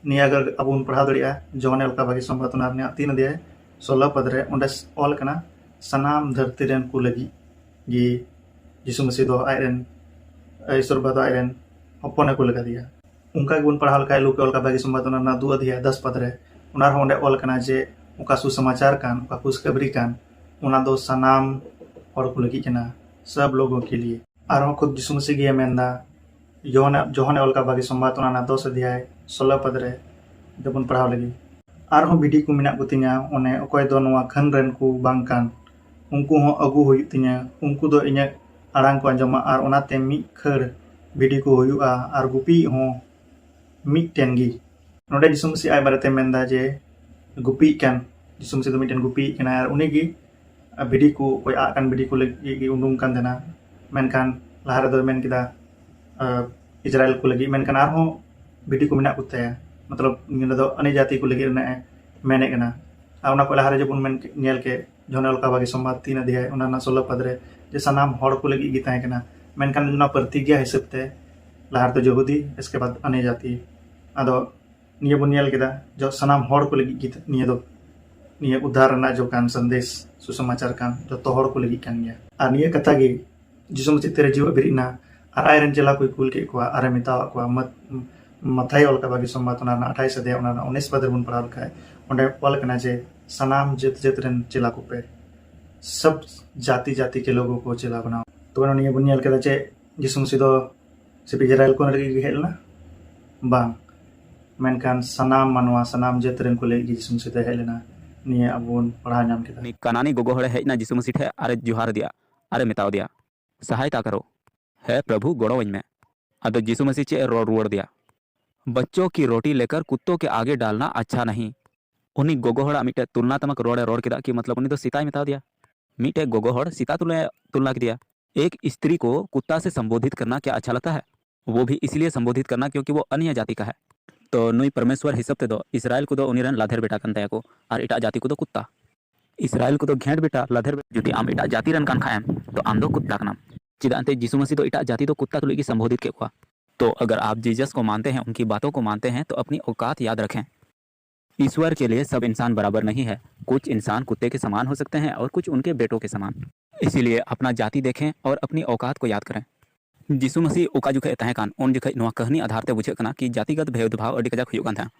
ᱱᱤᱭᱟᱹ ᱟᱜᱟᱨ ᱟᱵᱚ ᱵᱚᱱ ᱯᱟᱲᱦᱟᱣ ᱫᱟᱲᱮᱭᱟᱜᱼᱟ ᱡᱚᱦᱚᱱ ᱮᱞᱠᱟ ᱵᱷᱟᱜᱮ ᱥᱚᱢᱵᱟᱫ, ᱚᱱᱟ ᱨᱮᱱᱟᱜ ᱛᱤᱱ ᱚᱫᱷᱭᱟᱭ ᱥᱳᱞᱳ ᱯᱚᱫ ᱨᱮ, ᱚᱸᱰᱮ ᱚᱞ ᱠᱟᱱᱟ, ᱥᱟᱱᱟᱢ ᱫᱷᱟᱹᱨᱛᱤ ᱨᱮᱱ ᱠᱚ ᱞᱟᱹᱜᱤᱫ ᱜᱮ ᱡᱤᱥᱩ ᱢᱟᱹᱥᱤ ᱫᱚ ᱟᱡ ᱨᱮᱱ, ᱤᱥᱚᱨ ᱵᱟᱵᱟ ᱫᱚ ᱟᱡ ᱨᱮᱱ ᱦᱚᱯᱚᱱ ᱮ ᱠᱩᱞ ᱟᱠᱟᱫᱮᱭᱟ᱾ ᱚᱱᱠᱟ ᱜᱮᱵᱚᱱ ᱯᱟᱲᱦᱟᱣ ᱞᱮᱠᱷᱟᱡ ᱞᱩᱠᱟ ᱚᱞᱠᱟ ᱵᱷᱟᱜᱮ ᱥᱚᱢᱵᱟᱫ, ᱚᱱᱟ ᱨᱮᱱᱟᱜ ᱫᱩ ᱚᱫᱷᱭᱟᱭ ᱫᱚᱥ ᱯᱚᱫ ᱨᱮ, ᱚᱱᱟ ᱨᱮᱦᱚᱸ ᱚᱸᱰᱮ ᱚᱞ ᱠᱟᱱᱟ ᱡᱮ ᱚᱠᱟ ᱥᱩᱥᱚᱢᱟᱪᱟᱨ ᱠᱟᱱ, ᱚᱠᱟ ᱠᱷᱩᱥᱠᱷᱟᱵᱽᱨᱤ ᱠᱟᱱ, ᱚᱱᱟ ᱫᱚ ᱥᱟᱱᱟᱢ ᱦᱚᱲ ᱠᱚ ᱞᱟᱹᱜᱤᱫ ᱠᱟᱱᱟ, ᱥᱟᱵ ᱞᱳᱜᱳ ᱠᱮ ᱞᱤᱭᱮ᱾ ᱟᱨᱦᱚᱸ ᱠᱷᱩᱫ ᱡᱤᱥᱩ ᱢᱟᱹᱥᱤ ᱜᱮ ᱢᱮᱱᱫᱟ, ᱡᱚᱦᱚᱱᱮ ᱡᱚᱦᱚᱱᱮ ᱚᱞ ᱠᱟᱜ ᱵᱷᱟᱹᱜᱤ ᱥᱚᱢᱵᱟᱫ, ᱚᱱᱟ ᱨᱮᱱᱟᱜ ᱫᱚᱥ ᱚᱫᱷᱭᱟᱭ ᱥᱳᱞᱳ ᱯᱚᱫ ᱨᱮ ᱫᱚᱵᱚᱱ ᱯᱟᱲᱦᱟᱣ ᱞᱟᱹᱜᱤᱫ᱾ ᱟᱨᱦᱚᱸ ᱵᱷᱤᱰᱤ ᱠᱚ ᱢᱮᱱᱟᱜ ᱠᱚᱛᱤᱧᱟ, ᱚᱱᱮ ᱚᱠᱚᱭ ᱫᱚ ᱱᱚᱣᱟ ᱠᱷᱟᱹᱱ ᱨᱮᱱ ᱠᱚ ᱵᱟᱝ ᱠᱟᱱ, ᱩᱱᱠᱩ ᱦᱚᱸ ᱟᱹᱜᱩ ᱦᱩᱭᱩᱜ ᱛᱤᱧᱟᱹ᱾ ᱩᱱᱠᱩ ᱫᱚ ᱤᱧᱟᱹᱜ ᱟᱲᱟᱝ ᱠᱚ ᱟᱸᱡᱚᱢᱟ ᱟᱨ ᱚᱱᱟᱛᱮ ᱢᱤᱫ ᱠᱷᱟᱹᱲ ᱵᱷᱤᱰᱤ ᱠᱚ ᱦᱩᱭᱩᱜᱼᱟ ᱟᱨ ᱜᱩᱯᱤᱭᱤᱡ ᱦᱚᱸ ᱢᱤᱫᱴᱮᱱ ᱜᱮ᱾ ᱱᱚᱰᱮ ᱡᱤᱥᱩ ᱢᱟᱹᱥᱤ ᱟᱡ ᱵᱟᱨᱮᱛᱮ ᱢᱮᱱᱫᱟ ᱡᱮ ᱜᱩᱯᱤᱭᱤᱡ ᱠᱟᱱ, ᱡᱤᱥᱩ ᱢᱟᱹᱥᱤ ᱫᱚ ᱢᱤᱫᱴᱮᱱ ᱜᱩᱯᱤᱭᱤᱡ ᱠᱟᱱᱟᱭ ᱟᱨ ᱩᱱᱤᱜᱮ ᱵᱷᱤᱰᱤ ᱠᱚ, ᱚᱠᱚᱭ ᱟᱫ ᱠᱟᱱ ᱵᱷᱤᱰᱤ ᱠᱚ ᱞᱟᱹᱜᱤᱫ ᱜᱮ ᱩᱰᱩᱝ ᱠᱟᱱ ᱛᱟᱦᱮᱱᱟ᱾ ᱢᱮᱱᱠᱷᱟᱱ ᱞᱟᱦᱟ ᱨᱮᱫᱚᱭ ᱢᱮᱱ ᱠᱮᱫᱟ, ᱟᱸ, ᱤᱡᱽᱨᱟᱭᱮᱞ ᱠᱚ ᱞᱟᱹᱜᱤᱫ, ᱢᱮᱱᱠᱷᱟᱱ ᱟᱨᱦᱚᱸ ᱵᱷᱤᱰᱤ ᱠᱚ ᱢᱮᱱᱟᱜ ᱠᱚᱛᱟᱭᱟ᱾ ᱢᱚᱛᱞᱚᱵ ᱱᱚᱰᱮ ᱫᱚ ᱟᱹᱱᱤ ᱡᱟᱹᱛᱤ ᱠᱚ ᱞᱟᱹᱜᱤᱫ ᱨᱮᱱᱟᱜ ᱮ ᱢᱮᱱᱮᱫ ᱠᱟᱱᱟ᱾ ᱟᱨ ᱚᱱᱟ ᱠᱚ ᱞᱟᱦᱟ ᱨᱮ ᱡᱮᱢᱚᱱ ᱢᱮᱱ ᱧᱮᱞ ᱠᱮᱫ, ᱡᱚᱦᱚᱱᱮ ᱚᱞ ᱠᱟᱜ ᱵᱷᱟᱹᱜᱤ ᱥᱚᱢᱵᱟᱫ ᱛᱤᱱ ᱚᱫᱷᱭᱟᱭ, ᱚᱱᱟ ᱨᱮᱱᱟᱜ ᱥᱳᱞᱳ ᱯᱚᱫ ᱨᱮ, ᱡᱮ ᱥᱟᱱᱟᱢ ᱦᱚᱲ ᱠᱚ ᱞᱟᱹᱜᱤᱫ ᱜᱮ ᱛᱟᱦᱮᱸ ᱠᱟᱱᱟ᱾ ᱢᱮᱱᱠᱷᱟᱱ ᱚᱱᱟ ᱯᱨᱚᱛᱤᱜᱽᱧᱟ ᱦᱤᱥᱟᱹᱵ ᱛᱮ ᱞᱟᱦᱟ ᱨᱮᱫᱚ ᱡᱚᱦᱩᱫᱤ, ᱮᱥᱠᱮ ᱵᱟᱫ ᱟᱹᱱᱤ ᱡᱟᱹᱛᱤ᱾ ᱟᱫᱚ ᱱᱤᱭᱟᱹ ᱵᱚᱱ ᱧᱮᱞ ᱠᱮᱫᱟ ᱡᱮ ᱥᱟᱱᱟᱢ ᱦᱚᱲ ᱠᱚ ᱞᱟᱹᱜᱤᱫ ᱜᱮ ᱱᱤᱭᱟᱹ ᱫᱚ, ᱱᱤᱭᱟᱹ ᱩᱫᱽᱫᱷᱟᱨ ᱨᱮᱱᱟᱜ ᱡᱚ ᱠᱟᱱ ᱥᱟᱸᱫᱮᱥ, ᱥᱩᱥᱚᱢᱟᱪᱟᱨ ᱠᱟᱱ, ᱡᱚᱛᱚ ᱦᱚᱲ ᱠᱚ ᱞᱟᱹᱜᱤᱫ ᱠᱟᱱ ᱜᱮᱭᱟ᱾ ᱟᱨ ᱱᱤᱭᱟᱹ ᱠᱟᱛᱷᱟ ᱜᱮ ᱡᱤᱥᱩ ᱢᱟᱹᱥᱤ ᱛᱤᱨᱮ ᱡᱤᱣᱮᱫ ᱵᱮᱨᱮᱫ ᱮᱱᱟ ᱟᱨ ᱟᱡ ᱨᱮᱱ ᱪᱮᱞᱟ ᱠᱚᱭ ᱠᱩᱞ ᱠᱮᱫ ᱠᱚᱣᱟ ᱟᱨᱮ ᱢᱮᱛᱟᱣᱟᱫ ᱠᱚᱣᱟ, ᱢᱟᱛ-, ᱢᱟᱛᱷᱟᱭ ᱚᱞ ᱠᱟᱜ ᱵᱷᱟᱹᱜᱤ ᱥᱚᱢᱵᱟᱫ, ᱚᱱᱟ ᱨᱮᱱᱟᱜ ᱟᱴᱷᱟᱭᱤᱥ ᱚᱫᱷᱭᱟᱭ, ᱚᱱᱟ ᱨᱮᱱᱟᱜ ᱩᱱᱤᱥ ᱯᱚᱫ ᱨᱮᱵᱚᱱ ᱯᱟᱲᱦᱟᱣ ᱞᱮᱠᱷᱟᱡ, ᱚᱸᱰᱮ ᱚᱞ ᱠᱟᱱᱟ ᱡᱮ ᱥᱟᱱᱟᱢ ᱡᱟᱹᱛ ᱡᱟᱹᱛ ᱨᱮᱱ ᱪᱮᱞᱟ ᱠᱚᱯᱮ, ᱥᱟᱵ ᱡᱟᱹᱛᱤ ᱡᱟᱹᱛᱤ ᱠᱮ ᱞᱳᱜᱳ ᱠᱚ ᱪᱮᱞᱟ ᱵᱟᱱᱟᱣ᱾ ᱛᱚᱵᱮ ᱱᱤᱭᱟᱹ ᱵᱚᱱ ᱧᱮᱞ ᱠᱮᱫᱟ ᱡᱮ ᱡᱤᱥᱩ ᱢᱟᱹᱥᱤ ᱫᱚ ᱥᱤᱨᱯ ᱤᱡᱽᱨᱟᱭᱮᱞ ᱠᱚ ᱞᱟᱹᱜᱤᱫ ᱜᱮ ᱦᱮᱡ ᱞᱮᱱᱟ? ᱵᱟᱝ, ᱢᱮᱱᱠᱷᱟᱱ ᱥᱟᱱᱟᱢ ᱢᱟᱱᱣᱟ, ᱥᱟᱱᱟᱢ ᱡᱟᱹᱛ ᱨᱮᱱ ᱠᱚ ᱞᱟᱹᱜᱤᱫ ᱜᱮ ᱡᱤᱥᱩ ᱢᱟᱹᱥᱤ ᱫᱚᱭ ᱦᱮᱡ ᱞᱮᱱᱟ᱾ ᱱᱤᱭᱟᱹ ᱟᱵᱚ ᱵᱚᱱ ᱯᱟᱲᱦᱟᱣ ᱧᱟᱢ ᱠᱮᱫᱟ᱾ ᱩᱱᱤ ᱠᱟᱱᱟᱱᱤ ᱜᱚᱜᱚ ᱦᱚᱲᱮ ᱦᱮᱡ ᱮᱱᱟ ᱡᱤᱥᱩ ᱢᱟᱹᱥᱤ ᱴᱷᱮᱱ ᱟᱨᱮ ᱡᱚᱦᱟᱨ ᱟᱫᱮᱭᱟ, ᱟᱨᱮ ᱢᱮᱛᱟᱣ ᱫᱮᱭᱟ, "ᱥᱟᱦᱟᱭᱛᱟ ᱠᱟᱨᱳ, ᱦᱮ ᱯᱨᱚᱵᱷᱩ, ᱜᱚᱲᱚᱣᱟᱹᱧ ᱢᱮ᱾" ᱟᱫᱚ ᱡᱤᱥᱩ ᱢᱟᱹᱥᱤ ᱪᱮᱫ ᱮ ᱨᱚᱲ ᱨᱩᱣᱟᱹᱲ ᱟᱫᱮᱭᱟ? "ᱵᱚᱪᱪᱳ ᱠᱤ ᱨᱳᱴᱤ ᱞᱮᱠᱟᱨ ᱠᱩᱛᱛᱳ ᱠᱮ ᱟᱜᱮ ᱰᱟᱞᱱᱟ ᱟᱪᱪᱷᱟ ᱱᱟᱦᱤ᱾" ᱩᱱᱤ ᱜᱚᱜᱚ ᱦᱚᱲᱟᱜ ᱢᱤᱫᱴᱮᱡ ᱛᱩᱞᱱᱟᱛᱢᱚᱠ ᱨᱚᱲ ᱮ ᱨᱚᱲ ᱠᱮᱫᱟ ᱠᱤ ᱢᱚᱛᱞᱚᱵ ᱩᱱᱤ ᱫᱚ ᱥᱮᱛᱟᱭ ᱢᱮᱛᱟᱣ ᱫᱮᱭᱟ᱾ ᱢᱤᱫᱴᱮᱡ ᱜᱚᱜᱚ ᱦᱚᱲ ᱥᱮᱛᱟ ᱛᱩᱞᱟᱹ ᱛᱩᱞᱱᱟ ᱠᱮᱫᱮᱭᱟ᱾ "ᱮᱠ ᱥᱛᱨᱤ ᱠᱳ ᱠᱩᱛᱛᱟ ᱥᱮ ᱥᱚᱢᱵᱳᱫᱷᱤᱛ ᱠᱟᱨᱱᱟ ᱠᱭᱟ ᱟᱪᱪᱷᱟ ᱞᱟᱜᱽᱛᱟ ᱦᱟᱭ? ᱣᱳ ᱵᱷᱤ ᱤᱥᱞᱤᱭᱮ ᱥᱚᱢᱵᱳᱫᱷᱤᱛ ᱠᱟᱨᱱᱟ ᱠᱭᱩᱸᱠᱤ ᱣᱳ ᱟᱱᱭᱟ ᱡᱟᱛᱤ ᱠᱟ ᱦᱟᱭ᱾" ᱛᱚ ᱱᱩᱭ ᱯᱚᱨᱢᱮᱥᱣᱚᱨ ᱦᱤᱥᱟᱹᱵ ᱛᱮᱫᱚ ᱤᱥᱨᱟᱭᱮᱞ ᱠᱚᱫᱚ ᱩᱱᱤ ᱨᱮᱱ ᱞᱟᱫᱷᱮᱨ ᱵᱮᱴᱟ ᱠᱟᱱ ᱛᱟᱭᱟ ᱠᱚ ᱟᱨ ᱮᱴᱟᱜ ᱡᱟᱛᱤ ᱠᱚᱫᱚ ᱠᱩᱛᱛᱟ᱾ ᱤᱥᱨᱟᱭᱮᱞ ᱠᱚᱫᱚ ᱜᱷᱮᱸᱴ ᱵᱮᱴᱟ, ᱞᱟᱫᱷᱮᱨ ᱵᱮᱴᱟ᱾ ᱡᱩᱫᱤ ᱟᱢ ᱮᱴᱟᱜ ᱡᱟᱹᱛᱤ ᱨᱮᱱ ᱠᱟᱱ ᱠᱷᱟᱡ ᱮᱢ, ᱛᱚ ᱟᱢ ᱫᱚ ᱠᱩᱛᱛᱟ ᱠᱟᱱᱟᱢ᱾ ᱪᱮᱫᱟᱜ ᱮᱱᱛᱮ ᱡᱤᱥᱩ ᱢᱟᱹᱥᱤ ᱫᱚ ᱮᱴᱟᱜ ᱡᱟᱹᱛᱤ ᱫᱚ ᱠᱩᱛᱛᱟ ᱛᱩᱞᱩᱡ ᱜᱮ ᱥᱚᱢᱵᱳᱫᱷᱤᱛ ᱠᱮᱫ ᱠᱚᱣᱟ᱾ तो अगर आप जीसस को मानते हैं, उनकी बातों को मानते हैं, तो अपनी औकात याद रखें। ईश्वर के लिए सब इंसान बराबर नहीं है। कुछ इंसान कुत्ते के समान हो सकते हैं और कुछ उनके बेटों के समान। इसीलिए अपना जाति देखें और अपनी औकात को याद करें। ᱡᱤᱥᱩ ᱢᱟᱹᱥᱤ ᱚᱠᱟ ᱡᱚᱠᱷᱮᱡ ᱮ ᱛᱟᱦᱮᱸ ᱠᱟᱱ, ᱩᱱ ᱡᱚᱠᱷᱮᱡ ᱱᱚᱣᱟ ᱠᱟᱹᱦᱱᱤ ᱟᱫᱷᱟᱨ ᱛᱮ ᱵᱩᱡᱷᱟᱹᱜ ᱠᱟᱱᱟ ᱠᱤ ᱡᱟᱹᱛᱤᱜᱚᱛ ᱵᱷᱮᱫᱽᱵᱷᱟᱣ ᱟᱹᱰᱤ ᱠᱟᱡᱟᱠ ᱦᱩᱭᱩᱜ ᱠᱟᱱ ᱛᱟᱦᱮᱸᱫ᱾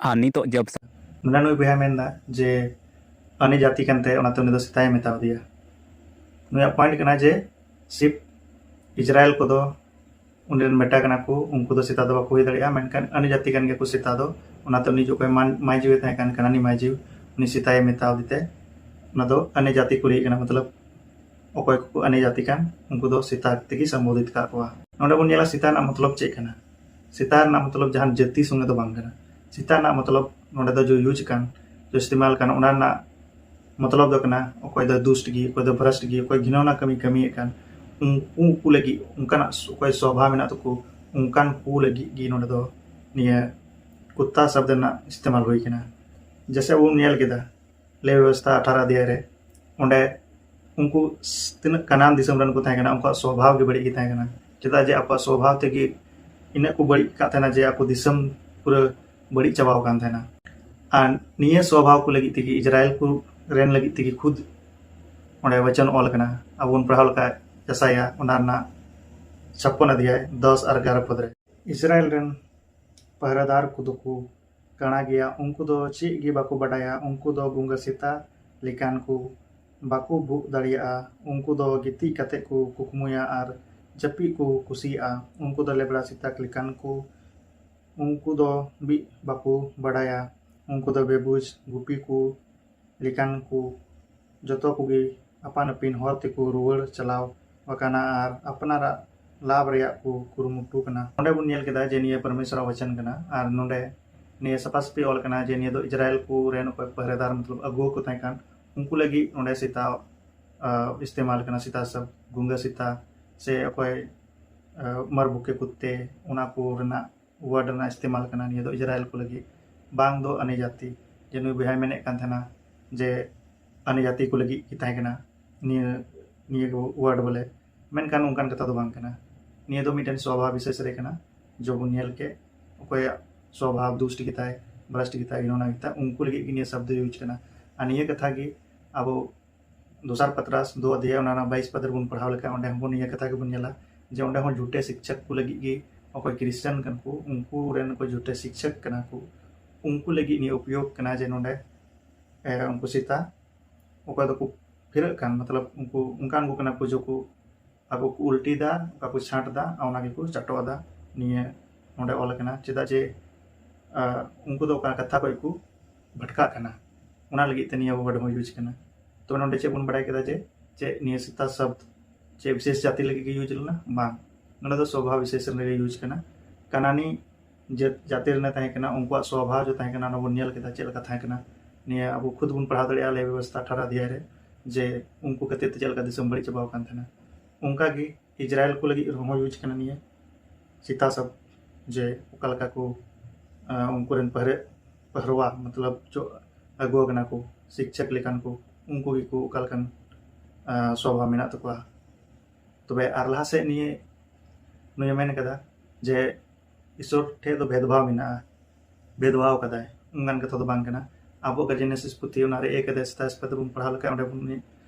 ᱟᱨ ᱱᱤᱛᱚᱜ ᱡᱟᱵ ᱱᱚᱰᱮ ᱱᱩᱭ ᱵᱚᱭᱦᱟ ᱢᱮᱱᱫᱟ ᱡᱮ ᱟᱹᱱᱤ ᱡᱟᱹᱛᱤ ᱠᱟᱱᱛᱮ, ᱚᱱᱟᱛᱮ ᱩᱱᱤ ᱫᱚ ᱥᱮᱛᱟᱭ ᱢᱮᱛᱟᱣ ᱫᱮᱭᱟ᱾ ᱱᱩᱭᱟᱜ ᱯᱚᱭᱮᱱᱴ ᱠᱟᱱᱟ ᱡᱮ ᱥᱤᱯ ᱤᱥᱨᱟᱭᱮᱞ ᱠᱚᱫᱚ ᱩᱱᱤ ᱨᱮᱱ ᱢᱮᱴᱟ ᱠᱟᱱᱟ ᱠᱚ, ᱩᱱᱠᱩ ᱫᱚ ᱥᱮᱛᱟ ᱫᱚ ᱵᱟᱠᱚ ᱦᱩᱭ ᱫᱟᱲᱮᱭᱟᱜᱼᱟ, ᱢᱮᱱᱠᱷᱟᱱ ᱟᱹᱱᱤ ᱡᱟᱹᱛᱤ ᱠᱟᱱ ᱜᱮᱭᱟ ᱠᱚ ᱥᱮᱛᱟ ᱫᱚ᱾ ᱚᱱᱟᱛᱮ ᱩᱱᱤ ᱡᱚᱠᱷᱚᱱ ᱢᱟᱭ ᱡᱤᱣᱤ ᱛᱟᱦᱮᱸ ᱠᱟᱱ ᱠᱟᱱᱟᱱᱤ ᱢᱟᱭ ᱡᱤᱣᱤ, ᱩᱱᱤ ᱥᱮᱛᱟᱭ ᱢᱮᱛᱟᱣ ᱫᱤᱛᱮ ᱚᱱᱟ ᱫᱚ ᱟᱹᱱᱤ ᱡᱟᱹᱛᱤ ᱠᱚ ᱞᱟᱹᱭ ᱠᱟᱱᱟ, ᱢᱚᱛᱞᱚᱵ ᱚᱠᱚᱭ ᱠᱚ ᱟᱹᱱᱤ ᱡᱟᱹᱛᱤ ᱠᱟᱱ ᱩᱱᱠᱩ ᱫᱚ ᱥᱮᱛᱟ ᱛᱮᱜᱮ ᱥᱚᱢᱵᱳᱫᱷᱤᱛ ᱠᱟᱜ ᱠᱚᱣᱟ᱾ ᱱᱚᱰᱮ ᱵᱚᱱ ᱧᱮᱞᱟ ᱥᱮᱛᱟ ᱨᱮᱱᱟᱜ ᱢᱚᱛᱞᱚᱵ ᱪᱮᱫ ᱠᱟᱱᱟ᱾ ᱥᱮᱛᱟ ᱨᱮᱱᱟᱜ ᱢᱚᱛᱞᱚᱵ ᱡᱟᱦᱟᱱ ᱡᱟᱹᱛᱤ ᱥᱚᱸᱜᱮ ᱫᱚ ᱵᱟᱝ ᱠᱟᱱᱟ᱾ ᱥᱮᱛᱟ ᱨᱮᱱᱟᱜ ᱢᱚᱛᱞᱚᱵ ᱱᱚᱰᱮ ᱫᱚ ᱡᱚ ᱤᱭᱩᱡᱽ ᱠᱟᱱ, ᱡᱚ ᱤᱥᱛᱮᱢᱟᱞ ᱠᱟᱱ, ᱚᱱᱟ ᱨᱮᱱᱟᱜ ᱢᱚᱛᱞᱚᱵ ᱫᱚ ᱠᱟᱱᱟ ᱚᱠᱚᱭ ᱫᱚ ᱫᱩᱥᱴ ᱜᱮ, ᱚᱠᱚᱭ ᱫᱚ ᱵᱷᱨᱚᱥᱴ ᱜᱮ, ᱚᱠᱚᱭ ᱜᱷᱤᱱᱚᱱᱟ ᱠᱟᱹᱢᱤ ᱠᱟᱹᱢᱤᱭᱮᱫ ᱠᱟᱱ, ᱩᱱᱠᱩ ᱠᱚ ᱞᱟᱹᱜᱤᱫ ᱚᱱᱠᱟᱱᱟᱜ ᱚᱠᱚᱭ ᱥᱚᱵᱷᱟ ᱢᱮᱱᱟᱜ ᱛᱟᱠᱚ, ᱚᱱᱠᱟᱱ ᱠᱚ ᱞᱟᱹᱜᱤᱫ ᱜᱮ ᱱᱚᱰᱮ ᱫᱚ ᱱᱤᱭᱟᱹ ᱠᱩᱛᱛᱟ ᱥᱚᱵᱫ ᱨᱮᱱᱟᱜ ᱤᱥᱛᱮᱢᱟᱞ ᱦᱩᱭ ᱠᱟᱱᱟ᱾ ᱡᱮᱥᱮ ᱵᱚᱱ ᱧᱮᱞ ᱠᱮᱫᱟ ᱞᱮ ᱵᱮᱵᱚᱥᱛᱷᱟ ᱟᱴᱷᱟᱨᱚ ᱚᱫᱷᱭᱟᱭ ᱨᱮ, ᱚᱸᱰᱮ ᱩᱱᱠᱩ ᱛᱤᱱᱟᱹᱜ ᱠᱟᱱᱟᱱ ᱫᱤᱥᱚᱢ ᱨᱮᱱ ᱠᱚ ᱛᱟᱦᱮᱸ ᱠᱟᱱᱟ, ᱩᱱᱠᱩᱣᱟᱜ ᱥᱚᱵᱷᱟᱣ ᱜᱮ ᱵᱟᱹᱲᱤᱡ ᱜᱮ ᱛᱟᱦᱮᱸ ᱠᱟᱱᱟ᱾ ᱪᱮᱫᱟᱜ ᱡᱮ ᱟᱠᱚᱣᱟᱜ ᱥᱚᱵᱷᱟᱣ ᱛᱮᱜᱮ ᱤᱱᱟᱹᱜ ᱠᱚ ᱵᱟᱹᱲᱤᱡ ᱟᱠᱟᱫ ᱛᱟᱦᱮᱱᱟ ᱡᱮ ᱟᱠᱚ ᱫᱤᱥᱚᱢ ᱯᱩᱨᱟᱹ ᱵᱟᱹᱲᱤᱡ ᱪᱟᱵᱟᱣ ᱟᱠᱟᱱ ᱛᱟᱦᱮᱱᱟ᱾ ᱟᱨ ᱱᱤᱭᱟᱹ ᱥᱚᱵᱷᱟᱣ ᱠᱚ ᱞᱟᱹᱜᱤᱫ ᱛᱮᱜᱮ, ᱤᱥᱨᱟᱭᱮᱞ ᱠᱚ ᱨᱮᱱ ᱞᱟᱹᱜᱤᱫ ᱛᱮᱜᱮ ᱠᱷᱩᱫ ᱚᱸᱰᱮ ᱵᱚᱪᱚᱱ ᱚᱞ ᱟᱠᱟᱱᱟ᱾ ᱟᱵᱚ ᱵᱚᱱ ᱯᱟᱲᱦᱟᱣ ᱞᱮᱠᱷᱟᱡ ᱡᱮᱥᱟᱭᱟ, ᱚᱱᱟ ᱨᱮᱱᱟᱜ ᱪᱷᱟᱯᱯᱚᱱ ᱚᱫᱷᱭᱟᱭ ᱫᱚᱥ ᱟᱨ ᱮᱜᱟᱨᱚ ᱯᱚᱫ ᱨᱮ, ᱤᱥᱨᱟᱭᱮᱞ ᱨᱮᱱ ᱯᱟᱦᱨᱟᱫᱟᱨ ᱠᱚᱫᱚ ᱠᱚ ᱠᱟᱬᱟ ᱜᱮᱭᱟ, ᱩᱱᱠᱩ ᱫᱚ ᱪᱮᱫ ᱜᱮ ᱵᱟᱠᱚ ᱵᱟᱰᱟᱭᱟ, ᱩᱱᱠᱩ ᱫᱚ ᱜᱩᱸᱜᱟᱹ ᱥᱮᱛᱟ ᱞᱮᱠᱟᱱ ᱠᱚ, ᱵᱟᱠᱚ ᱵᱷᱩᱜ ᱫᱟᱲᱮᱭᱟᱜᱼᱟ, ᱩᱱᱠᱩ ᱫᱚ ᱜᱤᱛᱤᱡ ᱠᱟᱛᱮ ᱠᱚ ᱠᱩᱠᱢᱩᱭᱟ ᱟᱨ ᱡᱟᱹᱯᱤᱫ ᱠᱚ ᱠᱩᱥᱤᱭᱟᱜᱼᱟ, ᱩᱱᱠᱩ ᱫᱚ ᱞᱮᱵᱲᱟ ᱥᱮᱛᱟ ᱞᱮᱠᱟᱱ ᱠᱚ, ᱩᱱᱠᱩ ᱫᱚ ᱵᱤᱜ ᱵᱟᱠᱚ ᱵᱟᱰᱟᱭᱟ, ᱩᱱᱠᱩ ᱫᱚ ᱵᱮᱵᱩᱡᱽ ᱜᱩᱯᱤ ᱠᱚ ᱞᱮᱠᱟᱱ ᱠᱚ, ᱡᱚᱛᱚ ᱠᱚᱜᱮ ᱟᱯᱟᱱ ᱟᱹᱯᱤᱱ ᱦᱚᱨ ᱛᱮᱠᱚ ᱨᱩᱣᱟᱹᱲ ᱪᱟᱞᱟᱣ ᱟᱠᱟᱱᱟ ᱟᱨ ᱟᱯᱱᱟᱨᱟᱜ ᱞᱟᱵᱷ ᱨᱮᱭᱟᱜ ᱠᱚ ᱠᱩᱨᱩᱢᱩᱴᱩ ᱠᱟᱱᱟ᱾ ᱱᱚᱰᱮ ᱵᱚᱱ ᱧᱮᱞ ᱠᱮᱫᱟ ᱡᱮ ᱱᱤᱭᱟᱹ ᱯᱚᱨᱢᱮᱥᱣᱚᱨᱟᱜ ᱣᱟᱪᱚᱱ ᱠᱟᱱᱟ ᱟᱨ ᱱᱚᱰᱮ ᱱᱤᱭᱟᱹ ᱥᱟᱯᱷᱟ ᱥᱟᱹᱯᱷᱤ ᱚᱞ ᱠᱟᱱᱟ ᱡᱮ ᱱᱤᱭᱟᱹ ᱫᱚ ᱤᱥᱨᱟᱭᱮᱞ ᱠᱚ ᱨᱮᱱ ᱚᱠᱚᱭ ᱯᱟᱦᱨᱮᱫᱟᱨ, ᱢᱚᱛᱞᱚᱵ ᱟᱹᱜᱩᱣᱟᱹ ᱠᱚ ᱛᱟᱦᱮᱸ ᱠᱟᱱ, ᱩᱱᱠᱩ ᱞᱟᱹᱜᱤᱫ ᱱᱚᱰᱮ ᱥᱮᱛᱟ, ᱟ, ᱤᱥᱛᱮᱢᱟᱞ ᱠᱟᱱᱟ, ᱥᱮᱛᱟ ᱥᱟᱵ, ᱜᱩᱸᱜᱟᱹ ᱥᱮᱛᱟ, ᱥᱮ ᱚᱠᱚᱭ, ᱟ, ᱢᱟᱨ ᱵᱷᱩᱠᱮ ᱠᱩᱛᱛᱮ, ᱚᱱᱟ ᱠᱚ ᱨᱮᱱᱟᱜ ᱣᱟᱨᱰ ᱨᱮᱱᱟᱜ ᱤᱥᱛᱮᱢᱟᱞ ᱠᱟᱱᱟ᱾ ᱱᱤᱭᱟᱹ ᱫᱚ ᱤᱥᱨᱟᱭᱮᱞ ᱠᱚ ᱞᱟᱹᱜᱤᱫ, ᱵᱟᱝ ᱫᱚ ᱟᱹᱱᱤ ᱡᱟᱹᱛᱤ, ᱡᱮ ᱱᱩᱭ ᱵᱚᱭᱦᱟᱭ ᱢᱮᱱᱮᱫ ᱠᱟᱱ ᱛᱟᱦᱮᱱᱟ ᱡᱮ ᱟᱹᱱᱤ ᱡᱟᱹᱛᱤ ᱠᱚ ᱞᱟᱹᱜᱤᱫ ᱜᱮ ᱛᱟᱦᱮᱸ ᱠᱟᱱᱟ ᱱᱤᱭᱟᱹ, ᱱᱤᱭᱟᱹ ᱠᱚ ᱣᱟᱨᱰ ᱵᱚᱞᱮ, ᱢᱮᱱᱠᱷᱟᱱ ᱚᱱᱠᱟᱱ ᱠᱟᱛᱷᱟ ᱫᱚ ᱵᱟᱝ ᱠᱟᱱᱟ᱾ ᱱᱤᱭᱟᱹ ᱫᱚ ᱢᱤᱫᱴᱮᱱ ᱥᱚᱵᱷᱟ ᱵᱤᱥᱮᱥ ᱨᱮ ᱠᱟᱱᱟ, ᱡᱮᱵᱚᱱ ᱧᱮᱞ ᱠᱮᱫ ᱚᱠᱚᱭᱟᱜ ᱥᱚᱵᱷᱟ ᱫᱩᱥᱴ ᱜᱮᱛᱟᱭ, ᱵᱷᱨᱚᱥᱴ ᱜᱮᱛᱟᱭ, ᱜᱷᱤᱱᱚᱱᱟ ᱜᱮᱛᱟᱭ, ᱩᱱᱠᱩ ᱞᱟᱹᱜᱤᱫ ᱜᱮ ᱱᱤᱭᱟᱹ ᱥᱚᱵᱫᱚ ᱤᱭᱩᱡᱽ ᱠᱟᱱᱟ᱾ ᱟᱨ ᱱᱤᱭᱟᱹ ᱠᱟᱛᱷᱟ ᱜᱮ ᱟᱵᱚ ᱫᱚᱥᱟᱨ ᱯᱟᱛᱨᱟᱥ ᱫᱩ ᱚᱫᱷᱭᱟᱭ, ᱚᱱᱟ ᱨᱮᱱᱟᱜ ᱵᱟᱭᱤᱥ ᱯᱟᱫ ᱨᱮᱵᱚᱱ ᱯᱟᱲᱦᱟᱣ ᱞᱮᱠᱷᱟᱱ, ᱚᱸᱰᱮ ᱦᱚᱸᱵᱚᱱ ᱱᱤᱭᱟᱹ ᱠᱟᱛᱷᱟ ᱜᱮᱵᱚᱱ ᱧᱮᱞᱟ ᱡᱮ ᱚᱸᱰᱮ ᱦᱚᱸ ᱡᱷᱩᱴᱮ ᱥᱤᱠᱪᱷᱚᱠ ᱠᱚ ᱞᱟᱹᱜᱤᱫ ᱜᱮ, ᱚᱠᱚᱭ ᱠᱨᱤᱥᱪᱟᱱ ᱠᱟᱱ ᱠᱚ, ᱩᱱᱠᱩ ᱨᱮᱱ ᱚᱠᱚᱭ ᱡᱷᱩᱴᱮ ᱥᱤᱠᱪᱷᱚᱠ ᱠᱟᱱᱟ ᱠᱚ, ᱩᱱᱠᱩ ᱞᱟᱹᱜᱤᱫ ᱱᱤᱭᱟᱹ ᱩᱯᱭᱳᱜᱽ ᱠᱟᱱᱟ ᱡᱮ ᱱᱚᱰᱮ, ᱮ, ᱩᱱᱠᱩ ᱥᱮᱛᱟ ᱚᱠᱚᱭ ᱫᱚᱠᱚ ᱯᱷᱤᱨᱟᱹᱜ ᱠᱟᱱ, ᱢᱚᱛᱞᱚᱵ ᱩᱱᱠᱩ ᱚᱱᱠᱟᱱ ᱠᱚ ᱠᱟᱱᱟ ᱠᱚ ᱡᱮ ᱠᱚ ᱟᱠᱚ ᱠᱚ ᱩᱞᱴᱤᱭᱮᱫᱟ, ᱚᱠᱟ ᱠᱚ ᱪᱷᱟᱸᱴ ᱮᱫᱟ, ᱚᱱᱟ ᱜᱮᱠᱚ ᱪᱟᱴᱚᱜ ᱮᱫᱟ᱾ ᱱᱤᱭᱟᱹ ᱱᱚᱰᱮ ᱚᱞ ᱟᱠᱟᱱᱟ, ᱪᱮᱫᱟᱜ ᱡᱮ, ᱟ, ᱩᱱᱠᱩ ᱫᱚ ᱚᱠᱟ ᱠᱟᱛᱷᱟ ᱠᱷᱚᱡ ᱠᱚ ᱵᱷᱟᱴᱠᱟᱜ ᱠᱟᱱᱟ, ᱚᱱᱟ ᱞᱟᱹᱜᱤᱫ ᱛᱮ ᱱᱤᱭᱟᱹ word ᱦᱚᱸ use ᱠᱟᱱᱟ᱾ ᱛᱚᱵᱮ ᱱᱚᱰᱮ ᱪᱮᱫ ᱵᱚᱱ ᱵᱟᱲᱟᱭ ᱠᱮᱫᱟ ᱡᱮ ᱪᱮᱫ ᱱᱤᱭᱟᱹ ᱥᱮᱛᱟ ᱥᱚᱵᱫ ᱪᱮᱫ ᱵᱤᱥᱮᱥ ᱡᱟᱹᱛᱤ ᱞᱟᱹᱜᱤᱫ ᱜᱮ use ᱞᱮᱱᱟ? ᱵᱟᱝ, ᱱᱚᱰᱮ ᱫᱚ ᱥᱚᱵᱷᱟ ᱵᱤᱥᱮᱥ ᱞᱟᱹᱜᱤᱫ use ᱠᱟᱱᱟ᱾ ᱠᱟᱱᱟᱱᱤ ᱡᱟᱹᱛ, ᱡᱟᱹᱛᱤ ᱨᱮᱱᱮ ᱛᱟᱦᱮᱸ ᱠᱟᱱᱟ, ᱩᱱᱠᱩᱣᱟᱜ ᱥᱚᱵᱷᱟ ᱡᱚ ᱛᱟᱦᱮᱸ ᱠᱟᱱᱟ, ᱚᱱᱟ ᱵᱚᱱ ᱧᱮᱞ ᱠᱮᱫᱟ ᱪᱮᱫ ᱞᱮᱠᱟ ᱛᱟᱦᱮᱸ ᱠᱟᱱᱟ᱾ ᱱᱤᱭᱟᱹ ᱟᱵᱚ ᱠᱷᱩᱫ ᱵᱚᱱ ᱯᱟᱲᱦᱟᱣ ᱫᱟᱲᱮᱭᱟᱜᱼᱟ ᱞᱟᱭ ᱵᱮᱵᱚᱥᱛᱷᱟ ᱟᱴᱷᱟᱨᱚ ᱚᱫᱷᱭᱟᱭ ᱨᱮ, ᱡᱮ ᱩᱱᱠᱩ ᱠᱷᱟᱹᱛᱤᱨ ᱛᱮ ᱪᱮᱫ ᱞᱮᱠᱟ ᱫᱤᱥᱚᱢ ᱵᱟᱹᱲᱤᱡ ᱪᱟᱵᱟᱣ ᱟᱠᱟᱱ ᱛᱟᱦᱮᱱᱟ᱾ ᱚᱱᱠᱟ ᱜᱮ ᱤᱡᱽᱨᱟᱭᱮᱞ ᱠᱚ ᱞᱟᱹᱜᱤᱫ ᱨᱮᱦᱚᱸ use ᱠᱟᱱᱟ ᱱᱤᱭᱟᱹ ᱥᱮᱛᱟ ᱥᱚᱵᱫ, ᱡᱮ ᱚᱠᱟ ᱞᱮᱠᱟ ᱠᱚ, ᱟ, ᱩᱱᱠᱩ ᱨᱮᱱ ᱯᱟᱹᱦᱨᱟᱹ-, ᱯᱟᱹᱦᱨᱣᱟ, ᱢᱚᱛᱞᱚᱵ ᱪᱚ ᱟᱹᱜᱩ ᱟᱠᱟᱱᱟ ᱠᱚ, ᱥᱤᱠᱪᱷᱚᱠ ᱞᱮᱠᱟᱱ ᱠᱚ, ᱩᱱᱠᱩ ᱜᱮᱠᱚ ᱚᱠᱟ ᱞᱮᱠᱟᱱ, ᱟ, ᱥᱚᱵᱷᱟ ᱢᱮᱱᱟᱜ ᱛᱟᱠᱚᱣᱟ᱾ ᱛᱚᱵᱮ ᱟᱨ ᱞᱟᱦᱟ ᱥᱮᱫ ᱱᱤᱭᱟᱹ ᱱᱩᱭᱮ ᱢᱮᱱ ᱠᱟᱫᱟ ᱡᱮ ᱤᱥᱚᱨ ᱴᱷᱮᱡ ᱫᱚ ᱵᱷᱮᱫᱽᱵᱷᱟᱣ ᱢᱮᱱᱟᱜᱼᱟ, ᱵᱷᱮᱫᱽᱵᱷᱟᱣ ᱠᱟᱫᱟᱭ, ᱚᱱᱠᱟᱱ ᱠᱟᱛᱷᱟ ᱫᱚ ᱵᱟᱝ ᱠᱟᱱᱟ᱾ ᱟᱵᱚᱣᱟᱜ ᱜᱮ Genesis ᱯᱩᱛᱷᱤ, ᱚᱱᱟ ᱨᱮ ᱮ ᱠᱟᱫᱮ ᱥᱮᱛᱟᱜ ᱥᱮᱛᱟᱜ ᱛᱮᱵᱚᱱ ᱯᱟᱲᱦᱟᱣ ᱞᱮᱠᱷᱟᱱ ᱚᱸᱰᱮ ᱵᱚᱱ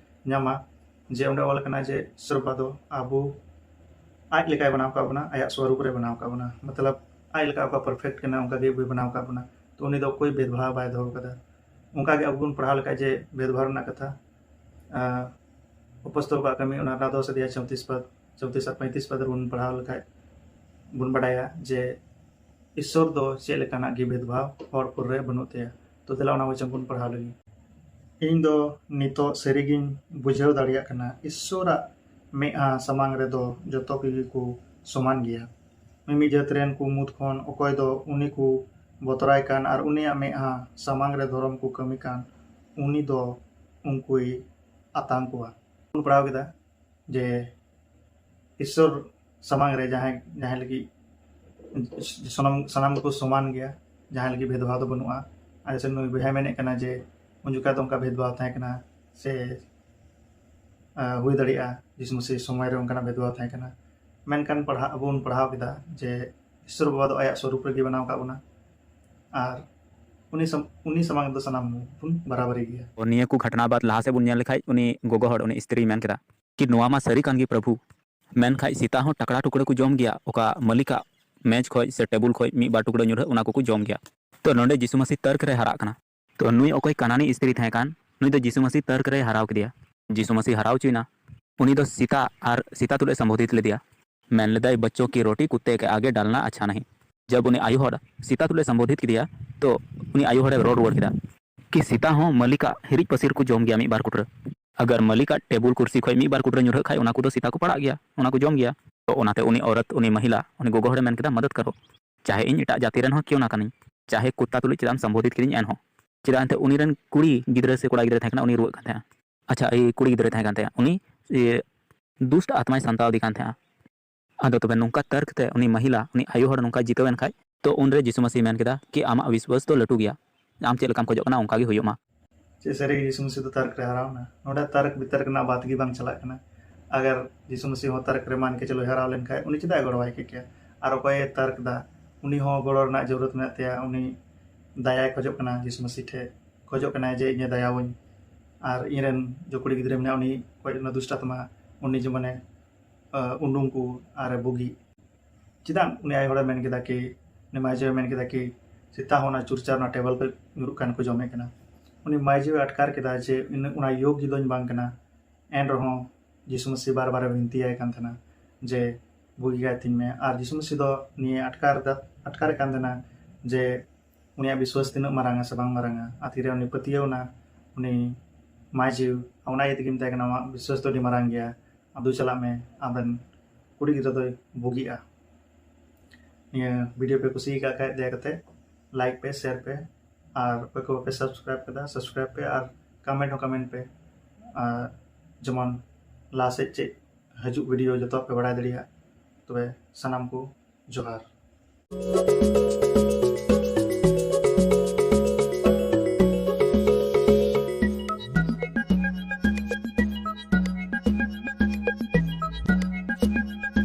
ᱧᱟᱢᱟ ᱡᱮ ᱚᱸᱰᱮ ᱚᱞ ᱠᱟᱱᱟ ᱡᱮ ᱤᱥᱚᱨ ᱵᱟᱵᱟ ᱫᱚ ᱟᱵᱚ ᱟᱡ ᱞᱮᱠᱟᱭ ᱵᱮᱱᱟᱣ ᱟᱠᱟᱫ ᱵᱚᱱᱟ, ᱟᱭᱟᱜ ᱥᱚᱨᱩᱯ ᱨᱮ ᱵᱮᱱᱟᱣ ᱟᱠᱟᱫ ᱵᱚᱱᱟ, ᱢᱚᱛᱞᱚᱵ ᱟᱡ ᱞᱮᱠᱟ ᱚᱠᱟ perfect ᱠᱟᱱᱟ ᱚᱱᱠᱟ ᱜᱮ ᱟᱵᱚᱭ ᱵᱮᱱᱟᱣ ᱟᱠᱟᱫ ᱵᱚᱱᱟ᱾ ᱛᱚ ᱩᱱᱤ ᱫᱚ ᱚᱠᱚᱭ ᱵᱷᱮᱫᱽᱵᱷᱟᱣ ᱵᱟᱭ ᱫᱚᱦᱚ ᱠᱟᱫᱟ᱾ ᱚᱱᱠᱟ ᱜᱮ ᱟᱵᱚ ᱵᱚᱱ ᱯᱟᱲᱦᱟᱣ ᱞᱮᱠᱷᱟᱡ ᱡᱮ ᱵᱷᱮᱫᱽᱵᱷᱟᱣ ᱨᱮᱱᱟᱜ ᱠᱟᱛᱷᱟ, ᱟᱸ, ᱚᱯᱚᱥᱛᱚᱞ ᱠᱚᱣᱟᱜ ᱠᱟᱹᱢᱤ ᱚᱱᱟ ᱫᱚᱥ ᱚᱫᱷᱭᱟᱭ ᱪᱚᱣᱛᱤᱥ ᱯᱟᱫ, ᱪᱚᱣᱛᱤᱥ ᱟᱨ ᱯᱚᱸᱭᱛᱤᱥ ᱯᱟᱫ ᱨᱮᱵᱚᱱ ᱯᱟᱲᱦᱟᱣ ᱞᱮᱠᱷᱟᱡ ᱵᱚᱱ ᱵᱟᱰᱟᱭᱟ ᱡᱮ ᱤᱥᱚᱨ ᱫᱚ ᱪᱮᱫ ᱞᱮᱠᱟᱱᱟᱜ ᱜᱮ ᱵᱷᱮᱫᱽᱵᱷᱟᱣ ᱦᱚᱲ ᱩᱯᱚᱨ ᱨᱮ ᱵᱟᱹᱱᱩᱜ ᱛᱟᱭᱟ᱾ ᱛᱚ ᱫᱮᱞᱟ ᱚᱱᱟ ᱵᱚᱪᱚᱱ ᱵᱚᱱ ᱯᱟᱲᱦᱟᱣ ᱞᱮᱜᱮ᱾ ᱤᱧ ᱫᱚ ᱱᱤᱛᱚᱜ ᱥᱟᱹᱨᱤᱜᱤᱧ ᱵᱩᱡᱷᱟᱹᱣ ᱫᱟᱲᱮᱭᱟᱜ ᱠᱟᱱᱟ, ᱤᱥᱚᱨᱟᱜ ᱢᱮᱫᱦᱟ ᱥᱟᱢᱟᱝ ᱨᱮᱫᱚ ᱡᱚᱛᱚ ᱠᱚᱜᱮ ᱠᱚ ᱥᱚᱢᱟᱱ ᱜᱮᱭᱟ᱾ ᱢᱤᱢᱤᱫ ᱡᱟᱹᱛ ᱨᱮᱱ ᱠᱚ ᱢᱩᱫᱽ ᱠᱷᱚᱱ ᱚᱠᱚᱭ ᱫᱚ ᱩᱱᱤ ᱠᱚ ᱵᱚᱛᱚᱨᱟᱭ ᱠᱟᱱ ᱟᱨ ᱩᱱᱤᱭᱟᱜ ᱢᱮᱫᱦᱟ ᱥᱟᱢᱟᱝ ᱨᱮ ᱫᱷᱚᱨᱚᱢ ᱠᱚ ᱠᱟᱹᱢᱤ ᱠᱟᱱ, ᱩᱱᱤ ᱫᱚ ᱩᱱᱠᱩᱭ ᱟᱛᱟᱝ ᱠᱚᱣᱟ᱾ ᱵᱚᱱ ᱯᱟᱲᱦᱟᱣ ᱠᱮᱫᱟ ᱡᱮ ᱤᱥᱚᱨ ᱥᱟᱢᱟᱝ ᱨᱮ ᱡᱟᱦᱟᱸᱭ, ᱡᱟᱦᱟᱸᱭ ᱞᱟᱹᱜᱤᱫ ᱥᱟᱱᱟᱢ, ᱥᱟᱱᱟᱢ ᱜᱮᱠᱚ ᱥᱚᱢᱟᱱ ᱜᱮᱭᱟ, ᱡᱟᱦᱟᱸᱭ ᱞᱟᱹᱜᱤᱫ ᱵᱷᱮᱫᱽᱵᱷᱟᱣ ᱫᱚ ᱵᱟᱹᱱᱩᱜᱼᱟ᱾ ᱟᱨ ᱡᱮᱥᱮ ᱱᱩᱭ ᱵᱚᱭᱦᱟᱭ ᱢᱮᱱᱮᱫ ᱠᱟᱱᱟ ᱡᱮ ᱩᱱ ᱡᱚᱠᱷᱟᱡ ᱫᱚ ᱚᱱᱠᱟ ᱵᱷᱮᱫᱽᱵᱷᱟᱣ ᱛᱟᱦᱮᱸ ᱠᱟᱱᱟ ᱥᱮ, ᱟ, ᱦᱩᱭ ᱫᱟᱲᱮᱭᱟᱜᱼᱟ ᱡᱤᱥᱩ ᱢᱟᱹᱥᱤᱦ ᱥᱚᱢᱚᱭ ᱨᱮ ᱚᱱᱠᱟᱱᱟᱜ ᱵᱷᱮᱫᱽᱵᱷᱟᱣ ᱛᱟᱦᱮᱸ ᱠᱟᱱᱟ᱾ ᱢᱮᱱᱠᱷᱟᱱ ᱯᱟᱲᱦᱟᱜ, ᱟᱵᱚ ᱵᱚᱱ ᱯᱟᱲᱦᱟᱣ ᱠᱮᱫᱟ ᱡᱮ ᱤᱥᱚᱨ ᱵᱟᱵᱟ ᱫᱚ ᱟᱭᱟᱜ ᱥᱚᱨᱩᱯ ᱨᱮᱜᱮ ᱵᱮᱱᱟᱣ ᱟᱠᱟᱫ ᱵᱚᱱᱟ ᱟᱨ ᱩᱱᱤ ᱥᱟᱢ-, ᱩᱱᱤ ᱥᱟᱢᱟᱝ ᱨᱮᱫᱚ ᱥᱟᱱᱟᱢ ᱵᱚᱱ ᱵᱟᱨᱟᱵᱟᱨᱤ ᱜᱮᱭᱟ᱾ ᱛᱚ ᱱᱤᱭᱟᱹ ᱠᱚ ᱜᱷᱚᱴᱚᱱᱟ ᱵᱟᱫ ᱞᱟᱦᱟ ᱥᱮᱫ ᱵᱚᱱ ᱧᱮᱞ ᱞᱮᱠᱷᱟᱡ ᱩᱱᱤ ᱜᱚᱜᱚ ᱦᱚᱲ, ᱩᱱᱤ ᱥᱛᱨᱤᱭ ᱢᱮᱱ ᱠᱮᱫᱟ ᱠᱤ, "ᱱᱚᱣᱟ ᱢᱟ ᱥᱟᱹᱨᱤ ᱠᱟᱱ ᱜᱮ ᱯᱨᱚᱵᱷᱩ, ᱢᱮᱱᱠᱷᱟᱡ ᱥᱮᱛᱟ ᱦᱚᱸ ᱴᱟᱠᱲᱟ ᱴᱩᱠᱲᱟᱹ ᱠᱚ ᱡᱚᱢ ᱜᱮᱭᱟ, ᱚᱠᱟ ᱢᱟᱹᱞᱤᱠᱟᱜ ᱢᱮᱡᱽ ᱠᱷᱚᱡ ᱥᱮ ᱴᱮᱵᱩᱞ ᱠᱷᱚᱡ ᱢᱤᱫ ᱵᱟᱨ ᱴᱩᱠᱲᱟᱹ ᱧᱩᱨᱦᱟᱹᱜ ᱚᱱᱟ ᱠᱚᱠᱚ ᱡᱚᱢ ᱜᱮᱭᱟ᱾" ᱛᱚ ᱱᱚᱰᱮ ᱡᱤᱥᱩ ᱢᱟᱹᱥᱤ ᱛᱟᱨᱠ ᱨᱮ ᱦᱟᱨᱟᱜ ᱠᱟᱱᱟ᱾ ᱛᱚ ᱱᱩᱭ ᱚᱠᱚᱭ ᱠᱟᱱᱟᱱᱤ ᱥᱛᱨᱤ ᱛᱟᱦᱮᱸ ᱠᱟᱱ, ᱱᱩᱭ ᱫᱚ ᱡᱤᱥᱩ ᱢᱟᱹᱥᱤ ᱛᱟᱨᱠ ᱨᱮᱭ ᱦᱟᱨᱟᱣ ᱠᱮᱫᱮᱭᱟ᱾ ᱡᱤᱥᱩ ᱢᱟᱹᱥᱤ ᱦᱟᱨᱟᱣ ᱦᱚᱪᱚᱭᱮᱱᱟ᱾ ᱩᱱᱤ ᱫᱚ ᱥᱤᱛᱟ ᱟᱨ ᱥᱤᱛᱟ ᱛᱩᱞᱩᱡ ᱮ ᱥᱚᱢᱵᱳᱫᱷᱤᱛ ᱞᱮᱫᱮᱭᱟ᱾ ᱢᱮᱱ ᱞᱮᱫᱟᱭ, "ᱵᱚᱪᱪᱚ ᱠᱤ ᱨᱳᱴᱤ ᱠᱩᱛᱛᱮ ᱠᱮ ᱟᱜᱮ ᱰᱟᱞᱱᱟ ᱟᱪᱪᱷᱟ ᱱᱟᱦᱤ᱾" ᱡᱟᱵ ᱩᱱᱤ ᱟᱭᱳ ᱦᱚᱲ ᱥᱤᱛᱟ ᱛᱩᱞᱩᱡ ᱮ ᱥᱚᱢᱵᱳᱫᱷᱤᱛ ᱠᱮᱫᱮᱭᱟ, ᱛᱚ ᱩᱱᱤ ᱟᱭᱳ ᱦᱚᱲᱮ ᱨᱚᱲ ᱨᱩᱣᱟᱹᱲ ᱠᱮᱫᱟ ᱠᱤ ᱥᱤᱛᱟ ᱦᱚᱸ ᱢᱟᱹᱞᱤᱠᱟᱜ ᱦᱤᱨᱤᱡ ᱯᱟᱹᱥᱤᱨ ᱠᱚ ᱡᱚᱢ ᱜᱮᱭᱟ ᱢᱤᱫ ᱵᱟᱨ ᱠᱩᱴᱨᱟᱹ᱾ ᱟᱜᱟᱨ ᱢᱟᱹᱞᱤᱠᱟᱜ ᱴᱮᱵᱩᱞ ᱠᱩᱨᱥᱤ ᱠᱷᱚᱡ ᱢᱤᱫ ᱵᱟᱨ ᱠᱩᱴᱨᱟᱹ ᱧᱩᱨᱦᱟᱹᱜ ᱠᱷᱟᱡ, ᱚᱱᱟ ᱠᱚᱫᱚ ᱥᱤᱛᱟ ᱠᱚ ᱯᱟᱲᱟᱜ ᱜᱮᱭᱟ, ᱚᱱᱟ ᱠᱚ ᱡᱚᱢ ᱜᱮᱭᱟ᱾ ᱛᱚ ᱚᱱᱟᱛᱮ ᱩᱱᱤ ᱚᱨᱚᱛ, ᱩᱱᱤ ᱢᱟᱹᱦᱤᱞᱟ, ᱩᱱᱤ ᱜᱚᱜᱚ ᱦᱚᱲᱮ ᱢᱮᱱ ᱠᱮᱫᱟ, "ᱢᱚᱫᱚᱫ ᱠᱟᱨᱚ, ᱪᱟᱦᱮ ᱤᱧ ᱮᱴᱟᱜ ᱡᱟᱹᱛᱤ ᱨᱮᱱ ᱦᱚᱸ ᱠᱤᱭᱩ ᱱᱟ ᱠᱟᱹᱱᱟᱹᱧ, ᱪᱟᱦᱮ ᱠᱩᱛᱛᱟ ᱛᱩᱞᱩᱡ ᱪᱮᱫᱟᱜ ᱮᱢ ᱥᱚᱢᱵᱳᱫᱷᱤᱛ ᱠᱤᱫᱤᱧ ᱮᱱᱦᱚᱸ᱾" ᱪᱮᱫᱟᱜ ᱮᱱᱛᱮ ᱩᱱᱤ ᱨᱮᱱ ᱠᱩᱲᱤ ᱜᱤᱫᱽᱨᱟᱹ ᱥᱮ ᱠᱚᱲᱟ ᱜᱤᱫᱽᱨᱟᱹ ᱛᱟᱦᱮᱸ ᱠᱟᱱᱟ, ᱩᱱᱤ ᱨᱩᱣᱟᱹᱜ ᱠᱟᱱ ᱛᱟᱦᱮᱸᱜᱼᱟ᱾ ᱟᱪᱪᱷᱟ, ᱮᱭ ᱠᱩᱲᱤ ᱜᱤᱫᱽᱨᱟᱹ ᱛᱟᱦᱮᱸ ᱠᱟᱱ ᱛᱟᱦᱮᱸᱜᱼᱟ, ᱩᱱᱤ, ᱮ, ᱫᱩᱥᱴ ᱟᱛᱢᱟᱭ ᱥᱟᱱᱛᱟᱣ ᱟᱫᱮ ᱠᱟᱱ ᱛᱟᱦᱮᱸᱜᱼᱟ᱾ ᱟᱫᱚ ᱛᱚᱵᱮ ᱱᱚᱝᱠᱟ ᱛᱟᱨᱠ ᱛᱮ ᱩᱱᱤ ᱢᱟᱹᱦᱤᱞᱟ, ᱩᱱᱤ ᱟᱭᱳ ᱦᱚᱲ ᱱᱚᱝᱠᱟ ᱡᱤᱛᱟᱹᱣ ᱮᱱ ᱠᱷᱟᱡ, ᱛᱚ ᱩᱱᱨᱮ ᱡᱤᱥᱩ ᱢᱟᱹᱥᱤ ᱢᱮᱱ ᱠᱮᱫᱟ ᱠᱤ, "ᱟᱢᱟᱜ ᱵᱤᱥᱣᱟᱥ ᱫᱚ ᱞᱟᱹᱴᱩ ᱜᱮᱭᱟ, ᱟᱢ ᱪᱮᱫ ᱞᱮᱠᱟᱢ ᱠᱷᱚᱡᱚᱜ ᱠᱟᱱᱟ ᱚᱱᱠᱟ ᱜᱮ ᱦᱩᱭᱩᱜ ᱢᱟ᱾" ᱪᱮᱫ ᱥᱟᱹᱨᱤ ᱜᱮ ᱡᱤᱥᱩ ᱢᱟᱹᱥᱤ ᱫᱚ ᱛᱟᱨᱠ ᱨᱮ ᱦᱟᱨᱟᱣ ᱮᱱᱟ? ᱱᱚᱰᱮ ᱛᱟᱨᱠ ᱵᱤᱛᱟᱨᱠ ᱨᱮᱱᱟᱜ ᱵᱟᱛ ᱜᱮ ᱵᱟᱝ ᱪᱟᱞᱟᱜ ᱠᱟᱱᱟ᱾ ᱟᱜᱟᱨ ᱡᱤᱥᱩ ᱢᱟᱹᱥᱤ ᱦᱚᱸ ᱛᱟᱨᱠ ᱨᱮ ᱢᱟᱱ ᱠᱮ ᱪᱚᱞᱚ ᱦᱟᱨᱟᱣ ᱞᱮᱱ ᱠᱷᱟᱡ, ᱩᱱᱤ ᱪᱮᱫᱟᱜ ᱮ ᱜᱚᱲᱚᱣᱟᱭ ᱠᱮ ᱠᱮᱭᱟ? ᱟᱨ ᱚᱠᱚᱭᱮ ᱛᱟᱨᱠ ᱫᱟ, ᱩᱱᱤ ᱦᱚᱸ ᱜᱚᱲᱚ ᱨᱮᱱᱟᱜ ᱡᱟᱹᱨᱩᱲᱟᱛ ᱢᱮᱱᱟᱜ ᱛᱟᱭᱟ, ᱩᱱᱤ ᱫᱟᱭᱟᱭ ᱠᱷᱚᱡᱚᱜ ᱠᱟᱱᱟ ᱡᱤᱥᱩ ᱢᱟᱹᱥᱤ ᱴᱷᱮᱡ, ᱠᱷᱚᱡᱚᱜ ᱠᱟᱱᱟᱭ ᱡᱮ ᱤᱧᱮ ᱫᱟᱭᱟᱣᱟᱹᱧ, ᱟᱨ ᱤᱧᱨᱮᱱ ᱡᱚ ᱠᱩᱲᱤ ᱜᱤᱫᱽᱨᱟᱹ ᱢᱮᱱᱟᱭᱟ, ᱩᱱᱤ ᱠᱷᱚᱡ ᱚᱱᱟ ᱫᱩᱥᱴ ᱟᱛᱢᱟ, ᱩᱱᱤ ᱡᱮᱢᱚᱱᱮ, ᱟ, ᱩᱰᱩᱝ ᱠᱚ ᱟᱨᱮ ᱵᱩᱜᱤ᱾ ᱪᱮᱫᱟᱜ ᱩᱱᱤ ᱟᱭᱳ ᱦᱚᱲᱮ ᱢᱮᱱ ᱠᱮᱫᱟ ᱠᱤ, ᱩᱱᱤ ᱢᱟᱹᱡᱷᱤᱭ ᱢᱮᱱ ᱠᱮᱫᱟ ᱠᱤ, ᱥᱮᱛᱟ ᱦᱚᱸ ᱚᱱᱟ ᱪᱩᱨᱪᱟ ᱚᱱᱟ ᱴᱮᱵᱚᱞ ᱠᱷᱚᱡ ᱧᱩᱨᱩᱜ ᱠᱟᱱ ᱠᱚ ᱡᱚᱢᱮᱫ ᱠᱟᱱᱟ? ᱩᱱᱤ ᱢᱟᱹᱡᱷᱤᱭ ᱟᱴᱠᱟᱨ ᱠᱮᱫᱟ ᱡᱮ ᱤᱱᱟᱹ, ᱚᱱᱟ ᱭᱳᱜᱽ ᱜᱮ ᱫᱚᱧ ᱵᱟᱝ ᱠᱟᱱᱟ᱾ ᱮᱱ ᱨᱮᱦᱚᱸ ᱡᱤᱥᱩ ᱢᱟᱹᱥᱤ ᱵᱟᱨ ᱵᱟᱨᱮ ᱵᱤᱱᱛᱤᱭᱟᱭ ᱠᱟᱱ ᱛᱟᱦᱮᱱᱟ ᱡᱮ, "ᱵᱩᱜᱤ ᱠᱟᱭ ᱛᱤᱧ ᱢᱮ", ᱟᱨ ᱡᱤᱥᱩ ᱢᱟᱹᱥᱤ ᱫᱚ ᱱᱤᱭᱟᱹ ᱟᱴᱠᱟᱨ ᱫᱟ-, ᱟᱴᱠᱟᱨᱮᱫ ᱠᱟᱱ ᱛᱟᱦᱮᱱᱟ ᱡᱮ ᱩᱱᱤᱭᱟᱜ ᱵᱤᱥᱣᱟᱥ ᱛᱤᱱᱟᱹᱜ ᱢᱟᱨᱟᱝᱟ ᱥᱮ ᱵᱟᱝ ᱢᱟᱨᱟᱝᱟ᱾ ᱟᱨ ᱛᱤᱨᱮ ᱩᱱᱤ ᱯᱟᱹᱛᱭᱟᱹᱣ ᱮᱱᱟ, ᱩᱱᱤ ᱢᱟᱹᱡᱷᱤ, ᱚᱱᱟ ᱤᱭᱟᱹ ᱛᱮᱜᱮ ᱢᱮᱛᱟᱭ ᱠᱟᱱᱟ, "ᱟᱢᱟᱜ ᱵᱤᱥᱣᱟᱥ ᱫᱚ ᱟᱹᱰᱤ ᱢᱟᱨᱟᱝ ᱜᱮᱭᱟ, ᱟᱫᱚ ᱪᱟᱞᱟᱜ ᱢᱮ, ᱟᱢᱨᱮᱱ ᱠᱩᱲᱤ ᱜᱤᱫᱽᱨᱟᱹ ᱫᱚᱭ ᱵᱩᱜᱤᱜᱼᱟ᱾" ᱱᱤᱭᱟᱹ video ᱯᱮ ᱠᱩᱥᱤ ᱟᱠᱟᱫ ᱠᱷᱟᱡ, ᱫᱟᱭᱟ ᱠᱟᱛᱮ like ᱯᱮ, share ᱯᱮ, ᱟᱨ ᱚᱠᱚᱭ ᱠᱚ ᱵᱟᱯᱮ subscribe ᱠᱟᱫᱟ, subscribe ᱯᱮ, ᱟᱨ comment ᱦᱚᱸ comment ᱯᱮ᱾ ᱟᱨ ᱡᱮᱢᱚᱱ ᱞᱟᱦᱟ ᱥᱮᱫ ᱪᱮᱫ ᱦᱤᱡᱩᱜ video ᱡᱚᱛᱚᱣᱟᱜ ᱯᱮ ᱵᱟᱲᱟᱭ ᱫᱟᱲᱮᱭᱟᱜ᱾ ᱛᱚᱵᱮ ᱥᱟᱱᱟᱢ ᱠᱚ ᱡᱚᱦᱟᱨ᱾